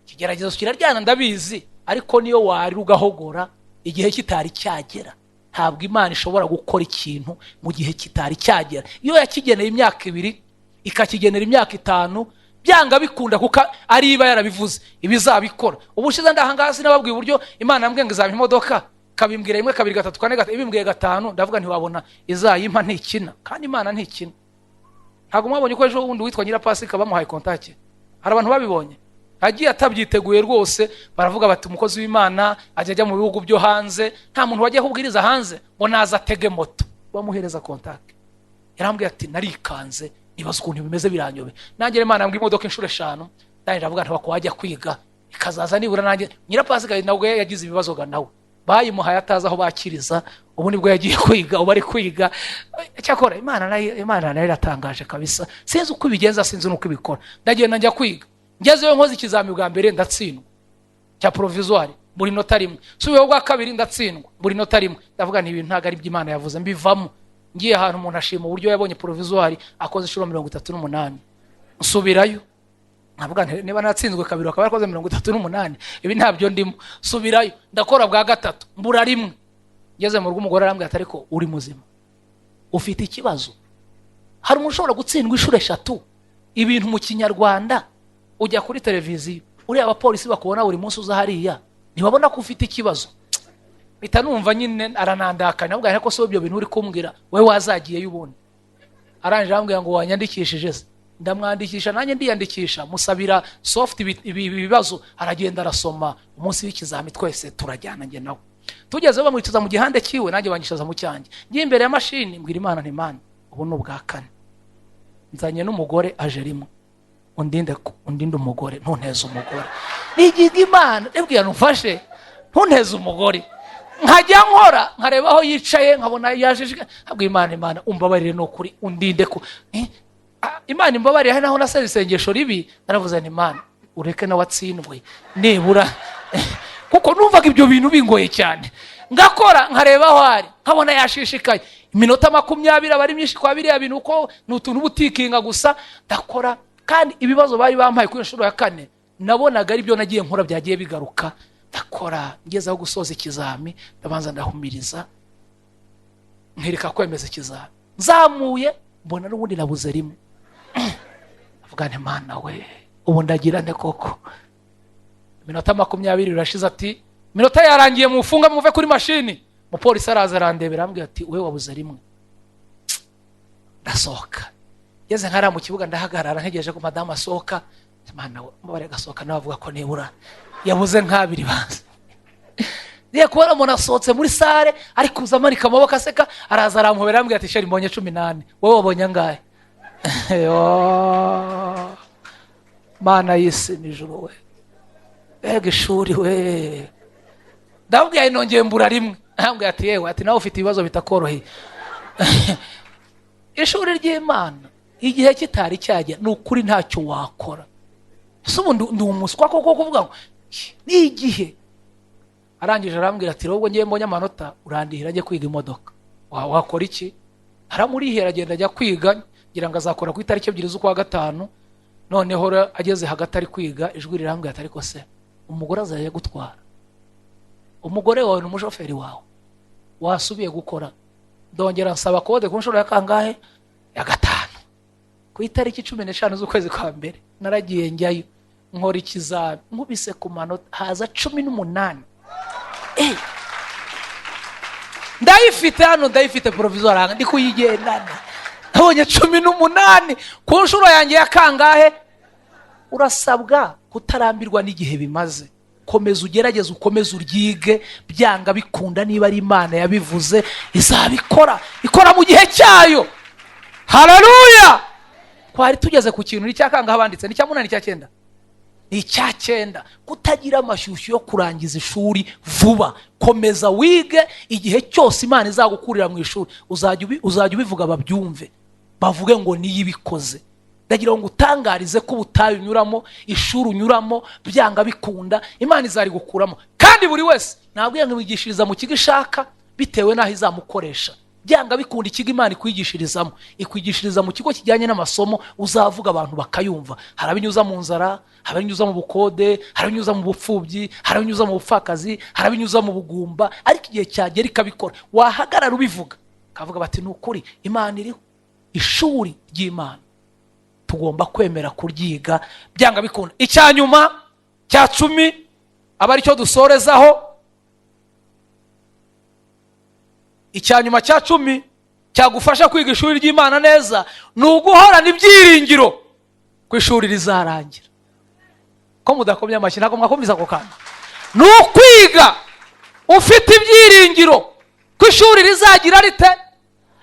Ikigeragezo kiraryana, ndabizi, ariko niyo warira ugahogora igihe kitari cyagera, ntabwo Imana ishobora gukora ikintu mu gihe kitari cyagera. Iyo yakigeneye imyaka 2, ikakigenera imyaka 5, byanga bikunda, kuko ari iba yarabivuze ibizabikora. Ubushize ndahangaha sinababwiye uburyo Imana yambwiye ngo izampa imodoka, kabimbwira 1, 2, 3, 4, 5, ibimbwiye 5, ndavuga ntiwabona izayimpa, ntikina. Kandi Imana ntikina. Ntabwo mwabonye ko ejo bundi witwa Nyirapasika bamuhaye contact? Hari abantu babibonye? Agiye atabyiteguye rwose, baravuga bati umukozi w'Imana ajya ajya mu bihugu byo hanze, nta muntu wagiye kubwiriza hanze ngo naza atege moto, bamuhereza contact. Yarambwiye ati narikanze, nibaza ukuntu bimeze, biranyobe. Nanjye Imana yambwiye imodoka inshuro 5, nanjye ndavuga nti wajya kwiga ikazaza nibura. Nanjye Nyirapasika nabwo yagize ibibazo ga, nawe bayimuhaye atazi aho bakiriza. Ubu nibwo yagiye kwiga, ubu ari kwiga. Cyakora Imana nayo iratangaje kabisa, sinzi uko ibigenza, sinzi n'uko ibikora. Ndagenda njya kwiga, ngezeyo nkoze ikizami bwa mbere ndatsindwa cya provisoire, buri nota 1. Subiyeho bwa kabiri ndatsindwa, buri nota 1. Ndavuga nti ibintu ntabwo ari iby'Imana yavuze, mbivamo. Ngiye ahantu umuntu ashima uburyo yabonye provisoire akoze inshuro 38. Nsubirayo, nkavuga nti niba natsinzwe kabiri bakaba barakoze 38, ibi ntabyo ndimo. Subirayo, ndakora bwa gatatu, mbura 1. Ngeze mu rugo umugore arambwira ati ariko uri muzima, ufite ikibazo? Hari umuntu ushobora gutsindwa inshuro 3 ibintu mu Kinyarwanda? Ujya kuri televiziyo, uriya abapolisi bakubona buri munsi uza hariya, ntibabona ko ufite ikibazo? Mpita numva nyine aranandakanya, avuga ariko se ibyo bintu uri kumbwira wowe wazagiyeyo ubundi? Arangije arambwira ngo wanyandikishije se? Ndamwandikisha, nanjye ndiyandikisha, musabira soft ibibazo, aragenda arasoma. Umunsi w'ikizami twese turajyana, njye nawe. Tugezeho bamwicaza mu gihande cyiwe, nanjye banyicaza mu cyanjye. Ngiye imbere ya mashini, mbwira Imana nti Imana, ubu ni ubwa kane nzanye n'umugore aje rimwe, undinde umugore, ntunteze umugore. Nigiga Imana ndabwira nufashe ntunteze umugore. Nkajya nkora nkareba aho yicaye, nkabona yaje, nkabwira Imana, Imana umbabarire, ni ukuri undinde ko Imana imbabarire. Hari naho nasenze isengesho ribi, naravuze nti Imana ureke nawe atsindwe nibura, kuko numvaga ibyo bintu bingoye cyane. Ngakora nkareba aho ari, nkabona yashishikaye. Iminota 20 aba ari myinshi kwa biriya bintu, kuko ni utuntu uba utikinga gusa. Ndakora, kandi ibibazo bari bampaye kuri inshuro ya kane nabonaga ari byo nagiye nkora byagiye bigaruka. Ndakora, ngeze aho gusoza ikizami, ndabanza ndahumiriza, nkirika kwemeza ikizami. Nzamuye mbona n'ubundi nabuze 1. Avuga nti Mana we, ubu ndagira nte koko? Iminota 20 irashize, ati iminota yarangiye, mufunga muve kuri mashini. Umupolisi araza arandebera, arambwira ati we wabuze 1. Ndasohoka, ngeze nkariya mu kibuga ndahagarara, ntegereje ko madamu asohoka. Mana we, mubare agasohoka nawe avuga ko nibura yabuze nk'abiri bazi. Ngiye kubona umuntu asohotse muri salle, ari kuza amanika amaboko aseka, araza arampobera, arambwira ati chéri, mbonye 14, wowe wabonye angahe? Yo, Mana y'isi n'ijuru we, mbega ishuri we! Ndababwiye nongeye mbura 1. Arambwira ati yewe, ati nawe ufite ibibazo bitakoroheye. Ishuri ry'Imana igihe kitari cyagera, ni ukuri ntacyo wakora. Ese ubu ndi umuswa koko kuvuga ngo ni igihe? Arangije arambwira ati rero ubwo ngiye mbonye amanota, urandihira njye kwiga imodoka. Wakora iki? Aramurihera, agenda ajya kwiga, ngira ngo azakora ku itariki 2 z'ukwa gatanu. Noneho rero ageze hagati ari kwiga, ijwi rirambwira ati ariko se umugore azajya gutwara? Umugore wawe ni umushoferi wawe, wasubiye gukora. Ndongera nsaba kode ku nshuro ya kangahe? Ya gatanu. Ku itariki 15 z'ukwezi kwa mbere naragiye njyayo, nkora ikizami, nkubise ku manota haza 18. Ndayifite hano, ndayifite provisoire, ndi kuyigendana. Nabonye 18 ku nshuro yanjye ya kangahe? Urasabwa kutarambirwa n'igihe bimaze. Komeza ugerageze, ukomeze uryige, byanga bikunda niba ari Imana yabivuze izabikora, ikora mu gihe cyayo. Haleluya! Twari tugeze ku kintu ni kangahe banditse? Ni icya munani, icya cyenda? Ni icya cyenda, kutagira amashyushyu yo kurangiza ishuri vuba. Komeza wige. Igihe cyose Imana izagukurira mu ishuri, uzajya ubivuga babyumve, bavuge ngo niyo ibikoze. Ndagira ngo utangarize ko ubutayu unyuramo, ishuri unyuramo, byanga bikunda Imana izarigukuramo. Kandi buri wese ntabwo yamwigishiriza mu kigo ishaka, bitewe n'aho izamukoresha. Byanga bikunda ikigo Imana ikwigishirizamo, ikwigishiriza mu kigo kijyanye n'amasomo uzavuga abantu bakayumva. Hari abinyuza mu nzara, hari abinyuza mu bukode, hari abinyuza mu bupfubyi, hari abinyuza mu bupfakazi, hari abinyuza mu bugumba, ariko igihe cyagera ikabikora, wahagarara ubivuga, kavuga bati ni ukuri Imana iriho. Ishuri ry'Imana tugomba kwemera kuryiga byanga bikunda. Icya nyuma cya 10 aba aricyo dusorezaho. Icya nyuma cya 10 cyagufasha kwiga ishuri ry'Imana neza ni uguhorana ibyiringiro ko ishuri rizarangira. Ko mudakomye amashyi, ntabwo mwakumvise ako kantu. Ni ukwiga ufite ibyiringiro ko ishuri rizagira rite?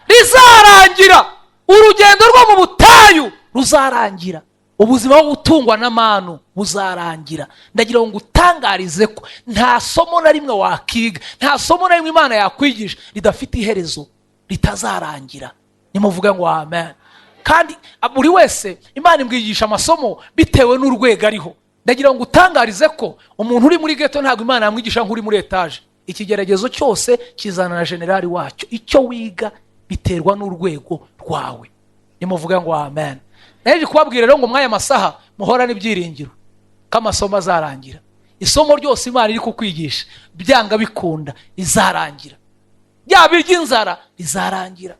Rizarangira. Urugendo rwo mu butayu ruzarangira, ubuzima bwo gutungwa n'amanu buzarangira. Ndagira ngo ngutangarize ko nta somo na rimwe wakiga, nta somo na rimwe Imana yakwigisha ridafite iherezo, ritazarangira. Nimuvuge ngo amen. Kandi buri wese Imana imwigisha amasomo bitewe n'urwego ariho. Ndagira ngo utangarize ko umuntu uri muri ghetto ntabwo Imana yamwigisha nk'uri muri etaje. Ikigeragezo cyose kizana na generali wacyo. Icyo wiga biterwa n'urwego rwawe. Nimuvuge ngo amen. Naje kubabwira rero ngo mw'aya masaha muhorane ibyiringiro ko amasomo azarangira. Isomo ryose Imana iri kukwigisha byanga bikunda rizarangira. Byaba iry'inzara rizarangira,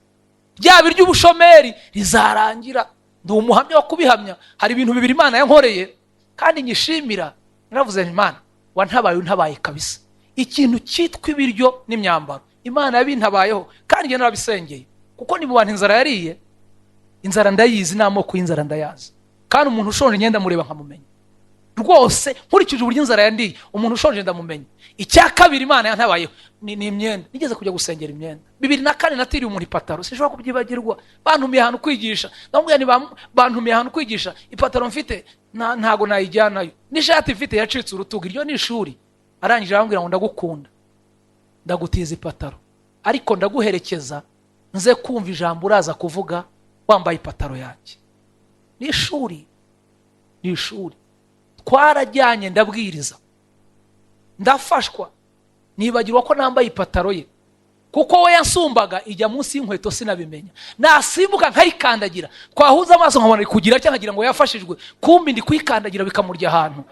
byaba iry'ubushomeri rizarangira. Ndi umuhamya wo kubihamya. Hari ibintu bibiri Imana yankoreye kandi nyishimira. Naravuze nti Imana wantabaye, untabaye kabisa. Ikintu cyitwa ibiryo n'imyambaro Imana yabintabayeho, kandi njye narabisengeye, kuko ni mu bantu inzara yariye. Inzara ndayizi, n'amoko y'inzara ndayazi, kandi umuntu ushonje ngenda mureba nkamumenya rwose. Nkurikije uburyo inzara yandiye, umuntu ushonje ndamumenya. Icya kabiri Imana yantabayeho ni imyenda. Nigeze kujya gusengera imyenda 2004, natiriye umuntu ipataro, sinshobora kubyibagirwa. Bantumiye ahantu kwigisha, ndamubwira nti bantumiye ahantu kwigisha, ipataro mfite ntago nayijyanayo, n'ishati mfite yacitse urutugu. Iryo ni ishuri. Arangije arambwira ngo ndagukunda, ndagutiza ipataro, ariko ndaguherekeza nze kumva ijambo uraza kuvuga wambaye ipataro yanjye. Ni ishuri, ni ishuri. Twarajyanye, ndabwiriza, ndafashwa, nibagirwa ko nambaye ipataro ye, kuko we yansumbaga ijya munsi y'inkweto sinabimenya, nasimbuka nkayikandagira, twahuza amaso nkabona ari kugira cyangwa nkagira ngo yafashijwe, kumbi ndi kuyikandagira bikamurya ahantu.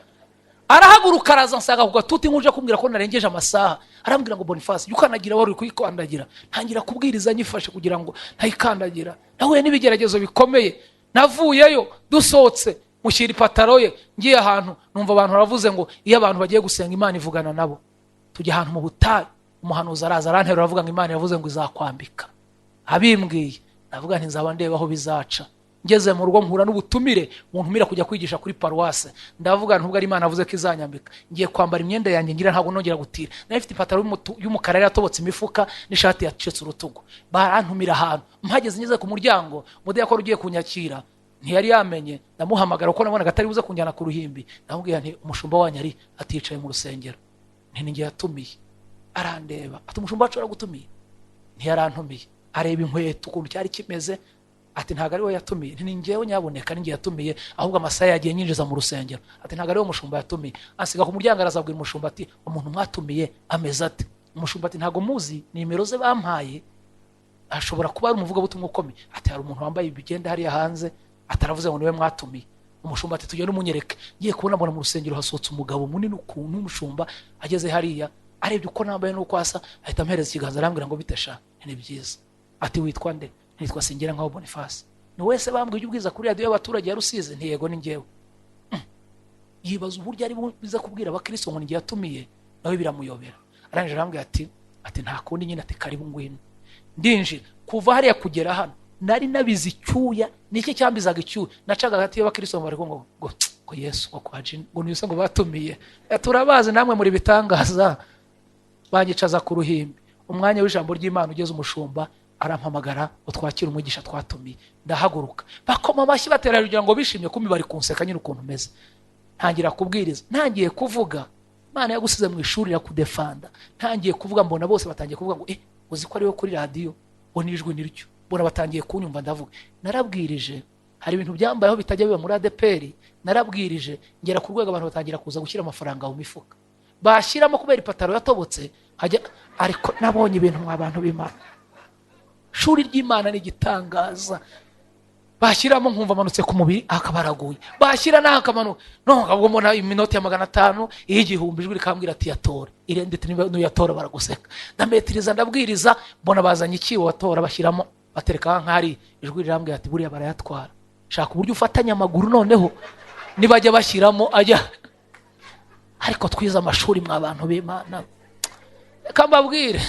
Arahaguruka araza nsanga ku gatuti nk'uje kumbwira ko narengeje amasaha. Arambwira ngo Boniface, jya ukandagira, wari uri kuyikandagira. Ntangira kubwiriza nyifashe kugira ngo ntayikandagira. Nahuye n'ibigeragezo bikomeye. Navuyeyo dusohotse mushyira ipataro ye. Ngiye ahantu numva abantu baravuze ngo iyo abantu bagiye gusenga Imana ivugana nabo. Tujya ahantu mu butayu, umuhanuzi araza aranterura, aravuga ngo Imana yavuze ngo izakwambika. Abimbwiye ndavuga nti nzaba ndeba aho bizaca. Ngeze mu rugo mpura n'ubutumire buntumira kujya kwigisha kuri paruwase. Ndavuga ntubwo ari Imana yavuze ko izanyambika, ngiye kwambara imyenda yanjye ngira, ntabwo nongera gutira. Nari mfite ipataro y'umukara yari yatobotse imifuka n'ishati yacitse urutugu. Barantumira ahantu, mpageze ngeze ku muryango, umudiyakoni ugiye kunyakira ntiyari yamenye. Ndamuhamagara kuko nabonaga atari buze kunjyana ku ruhimbi. Ndamubwira nti umushumba wanyu ari? Aticaye mu rusengero. Nti ni njye yatumiye. Arandeba ati umushumba wacu aragutumiye? Ntiyarantumiye. Areba inkweto ukuntu cyari kimeze, ati ntabwo ari we yatumiye. Nti ni njyewe nyaboneka, ni njye yatumiye, ahubwo amasaha yagiye nyinjiza mu rusengero. Ati ntabwo ari we mushumba yatumiye. Asiga ku muryango, arazabwira umushumba ati umuntu mwatumiye ameze ate? Umushumba ati ntabwo muzi, nimero ze bampaye, ashobora kuba ari umuvugabutumwa ukomeye. Ati hari umuntu wambaye ibigenda hariya hanze, ataravuze ngo niwe mwatumiye. Umushumba ati tugende umunyereke. Ngiye kubona mbona mu rusengero hasohotse umugabo munini ukuntu, umushumba ageze hariya. Arebye uko nambaye n'uko asa, ahita ampereza ikiganza, arambwira ngo: "Bite sha?" "Ni byiza." Ati: "Witwa nde?" "Nitwa Singira nkaho Boniface." "Ni wese bambwiye ujya ubwiza kuri radiyo y'abaturage ya Rusizi?" "Ntiyego, ni njyewe." Yibaza uburyo ari buze kubwira abakristo ngo ni yatumiye, nawe biramuyobera. Arangije arambwira ati: "Nta kundi nyine," ati: "Karibu, ngwino." Ndinjira. Kuva hariya kugera hano nari nabize icyuya. Niki cyambizaga icyuya? Nacaga hagati y'abakristo bari ngo Yesu, ngo kwa jini, ngo niyuse, ngo batumiye. Turabazi namwe muri bitangaza. Banyicaza ku ruhimbi. Umwanya w'ijambo ry'Imana ugeze, umushumba arampamagara ngo twakire umwigisha twatumiye. Ndahaguruka, bakoma amashyi, batera kugira ngo bishimye, kumbi bari kunseka nyine ukuntu umeze. Ntangira kubwiriza. Ntangiye kuvuga, Imana yagusize mu ishuri irakudefanda. Ntangiye kuvuga, mbona bose batangiye kuvuga ngo: "Eh, uzi ko ariwe kuri radiyo?" Ngo n'ijwi niryo. Mbona batangiye kunyumva. Ndavuga, narabwirije. Hari ibintu byambayeho bitajya biba muri ADEPR. Narabwirije ngera ku rwego abantu batangira kuza gushyira amafaranga mu mifuka, bashyiramo kubera ipataro yatobotse hajya. Ariko nabonye ibintu, mwa bantu b'Imana, ishuri ry'Imana ni igitangaza. Bashyiramo nkumva amanutse ku mubiri, akaba araguye. Bashyira naho akamanuka. No ubwo mbona iminoti ya 500, iy'igihumbi. Ijwi rikambwira ati: "Yatora irende." Ati: "Niba nuyatora baraguseka." Ndametiriza, ndabwiriza, mbona bazanye ikibo batora, bashyiramo, batereka nk'ahari. Ijwi rirambwira ati: "Buriya barayatwara, shaka uburyo ufatanya amaguru, noneho nibajya bashyiramo ajya." Ariko twize amashuri, mwa bantu b'Imana. Reka mbabwire,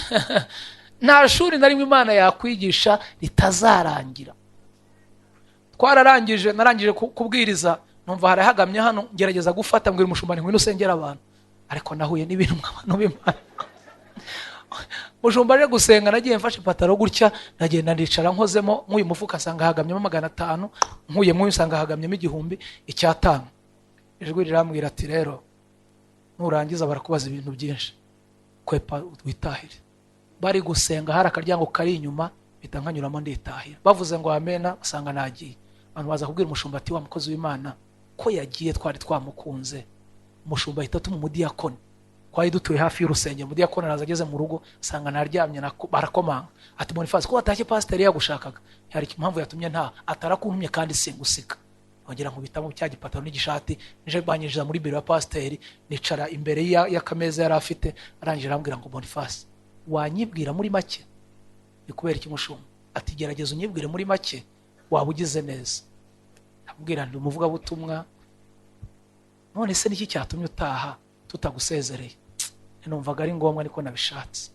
nta shuri na rimwe Imana yakwigisha ritazarangira. Twararangije, narangije kubwiriza, numva harahagamye hano, ngerageza gufata, mbwira umushumba nti: "Ngwino usengere abantu." Ariko nahuye n'ibintu, mwa bantu b'Imana. Mushumba aje gusenga, nagiye mfashe ipataro gutya, ndagenda ndicara, nkozemo nk'uyu mufuka asanga hagamyemo 500, nkuyemo uyu usanga hagamyemo 1000, 5. Ijwi rirambwira ati: "Rero nurangiza barakubaza ibintu byinshi, kwepa witahire." Bari gusenga, hari akaryango kari inyuma, mpita nkanyuramo nditahira. Bavuze ngo amena, basanga nagiye. Abantu baza kubwira umushumba ati: "Wa mukozi w'Imana ko yagiye, twari twamukunze?" Umushumba ahita atuma umudiyakoni, twari dutuye hafi y'urusengero. Umudiyakoni araza, ageze mu rugo asanga naryamye, barakomanga ati: "Boniface, ko watashye, pasiteri yagushakaga." "Hari impamvu yatumye nta atarakuntumye kandi singusiga." Ongera nkubitamo cya gipataro n'igishati, nije banyinjiza muri biro ya pasiteri, nicara imbere y'akameza yari afite. Arangije arambwira ngo: "Boniface, wanyibwira muri make?" "Ni kubera iki, mushumba?" Ati: "Gerageza unyibwire muri make, waba ugize neza." Ndamubwira: "Ndi umuvugabutumwa." "None se niki cyatumye utaha tutagusezereye?" "Numvaga ari ngombwa, niko nabishatse."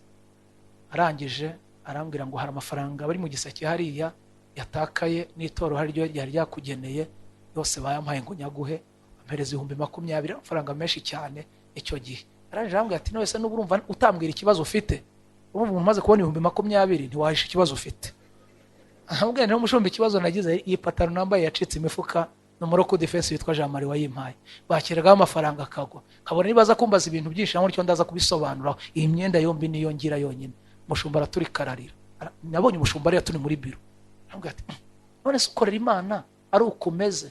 Arangije arambwira ngo: "Hari amafaranga bari mu giseke hariya yatakaye, n'itoro hari ryo ryari ryakugeneye, yose bayampaye ngo nyaguhe." Ampereza 20,000, amafaranga menshi cyane icyo gihe. Arangije arambwira ati: "None se nuba urumva utambwira ikibazo ufite?" Urumva umuntu umaze kubona 20,000 ntiwahisha ikibazo ufite. Arambwira: "Niba umushumba, ikibazo nagize, iyi pataro nambaye yacitse imifuka, ni umuroko defense witwa Jean Marie wayimpaye, bakiragaho amafaranga akagwa, kabona nibaza kumbaza ibintu byinshi naho nicyo ndaza kubisobanuraho. Iyi myenda yombi niyo ngira yonyine." Umushumba araturika ararira. Nabonye umushumba ariya turi muri biro, arambwira ati: "None se ukorera Imana ari ukomeze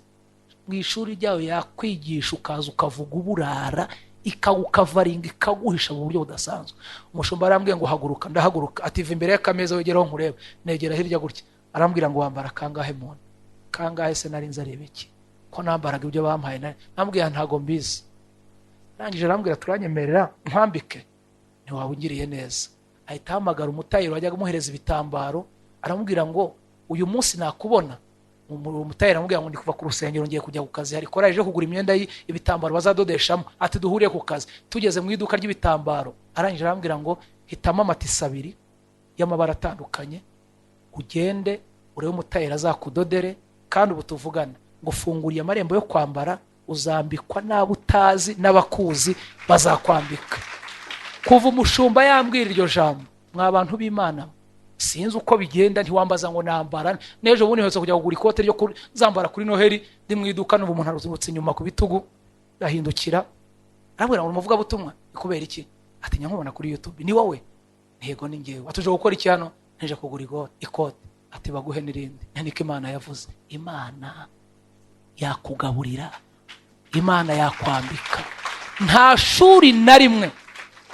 mu ishuri ryawe, yakwigisha ukaza ukavuga uburara, ikagukavaringa, ikaguhisha mu buryo budasanzwe." Umushumba arambwiye ngo: "Haguruka." Ndahaguruka. Ati: "Va imbere y'akameza, wegeraho nkurebe." Negera hirya gutya. Arambwira ngo: "Wambara kangahe muntu?" "Kangahe se nari nzi areba iki ko nambaraga ibyo bampaye?" Nambwiye: "Ntago mbizi." Arangije arambwira: "Turanyemerera nkwambike?" "Ntiwaba ungiriye neza." Ahita ahamagara umutayeri wajyaga amuhereza ibitambaro, aramubwira ngo: "Uyu munsi nakubona." Umutayeri aramubwira ngo: "Ndi kuva ku rusengero, ngiye kujya ku kazi, hari korali ije kugura imyenda y'ibitambaro bazadodeshamo." Ati: "Duhuriye ku kazi." Tugeze mu iduka ry'ibitambaro, arangije arambwira ngo: "Hitamo amatisi abiri y'amabara atandukanye, ugende urebe umutayeri azakudodere. Kandi ubu tuvugana ngo funguriye amarembo yo kwambara, uzambikwa n'abo utazi, n'abakuzi bazakwambika." Kuva umushumba yambwira iryo jambo, mwa bantu b'Imana, sinzi uko bigenda. Ntiwambaza ngo nambara n'ejo bundi mperutse kujya kugura ikote ryo zambara kuri Noheli. Ndi mu iduka, n'ubu umuntu aruzungutse inyuma ku bitugu, ahindukira arambwira ngo: "Umuvugabutumwa ni kubera iki?" Ati: "Nkubona kuri YouTube, ni wowe?" "Ntego, ni ngewe." "Atuje gukora iki hano?" "Nje kugura ikote." Ati: "Baguhe n'irindi." Niko Imana yavuze. Imana yakugaburira, Imana yakwambika. Nta shuri na rimwe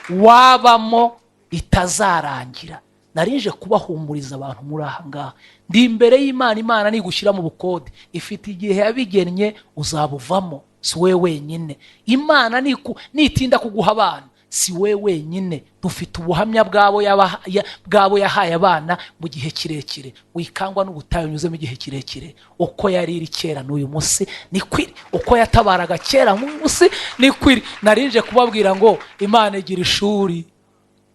wabamo ritazarangira. Narinje kubahumuriza abantu muri aha ngaha. Ndi imbere y'Imana. Imana nigushyira mu bukode, ifite igihe yabigennye uzabuvamo, si wowe wenyine. Imana nitinda kuguha abana. Si we wenyine, dufite ubuhamya bw'abo yahaye abana mu gihe kirekire. Wikangwa n'ubutayu unyuzemo igihe kirekire. Uko yari iri kera n'uyu munsi ni kwiri, uko yatabaraga kera n'uyu munsi ni kwiri. Narinje kubabwira ngo Imana igira ishuri,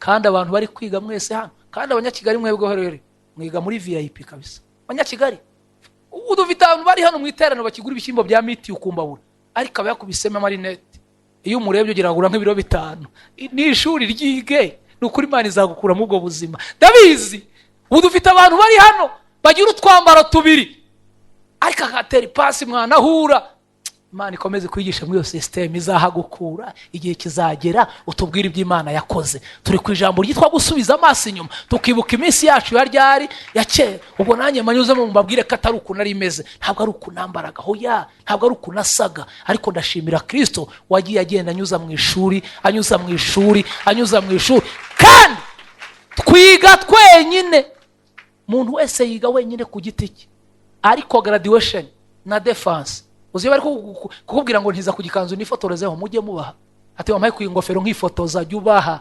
kandi abantu bari kwiga mwese hano, kandi Abanyakigali mwebwe rero mwiga muri VIP kabisa. Abanyakigali, ubu dufite abantu bari hano mu iteraniro bakigura ibishyimbo bya miti ukumbabura, ariko aba yakubisemo amarinete, iyo umurebye ugira ngo agura nk'ibiro 5. Ni ishuri ryige, ni ukuri Imana izagukuramo ubwo buzima, ndabizi. Ubu dufite abantu bari hano bagira utwambaro tubiri, ariko agatera ipasi mwanahura. Imana ikomeze kwigisha muri iyo sisiteme, izahagukura. Igihe kizagera utubwire ibyo Imana yakoze. Turi ku ijambo ryitwa gusubiza amaso inyuma, tukibuka iminsi yacu ya ryari, ya kera. Ubwo nanjye manyuzemo mbabwire ko atari ukuntu nari imeze, ntabwo ari ukuntu nambaraga, hoya, ntabwo ari ukuntu nasaga, ariko ndashimira Kirisito wagiye agenda anyuza mu ishuri, anyuza mu ishuri, anyuza mu ishuri. Kandi twiga twenyine, umuntu wese yiga wenyine ku giti cye, ariko graduation na defense, uzi bari kukubwira ngo ntiza ku gikanzu nifotorezeho, mujye mubaha. Ati wampaye ku ingofero nkifotoza, jya ubaha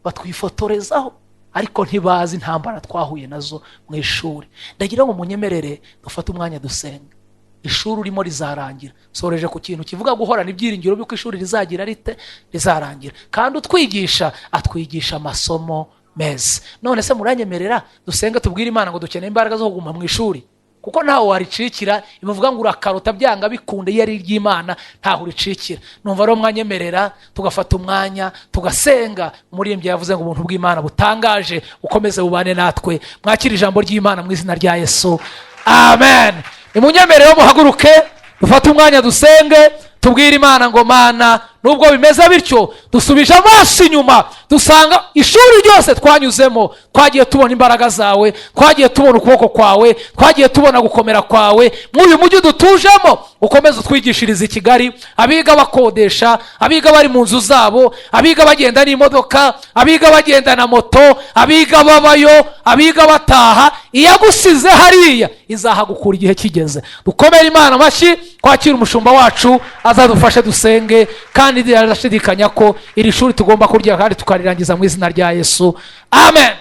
batwifotorezaho, ariko ntibazi intambara twahuye nazo mu ishuri. Ndagira ngo munyemerere dufate umwanya dusenga. Ishuri urimo rizarangira. Soreje ku kintu kivuga guhorana ibyiringiro by'uko ishuri rizagira rite? Rizarangira. Kandi utwigisha atwigisha amasomo meza. None se muranyemerera dusenge, tubwire Imana ngo dukeneye imbaraga zo kuguma mu ishuri, kuko ntawe waricikira. Imuvuga ngo urakarota byanga bikunda, iyo ari iry'Imana ntaho uricikira. Numva rero mwanyemerera tugafata umwanya tugasenga. Umuririmbyi yavuze ngo ubuntu bw'Imana butangaje bukomeze bubane natwe. Mwakire ijambo ry'Imana mu izina rya Yesu, amen. Nimunyemerere muhaguruke, dufate umwanya dusenge, tubwire Imana ngo: Mana, nubwo bimeze bityo, dusubije amaso inyuma dusanga ishuri ryose twanyuzemo twagiye tubona imbaraga zawe, twagiye tubona ukuboko kwawe, twagiye tubona gukomera kwawe. Muri uyu mujyi dutujemo, ukomeze utwigishirize i Kigali. Abiga bakodesha, abiga bari mu nzu zabo, abiga bagenda n'imodoka, abiga bagenda na moto, abiga babayo, abiga bataha, iyagusize hariya izahagukura igihe kigeze. Dukomere Imana amashyi, twakire umushumba wacu azadufashe dusenge, kandi ndashidikanya ko iri shuri tugomba kurya kandi tukarirangiza mu izina rya Yesu, amen.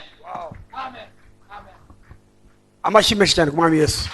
Amashyi menshi cyane ku Mwami Yesu.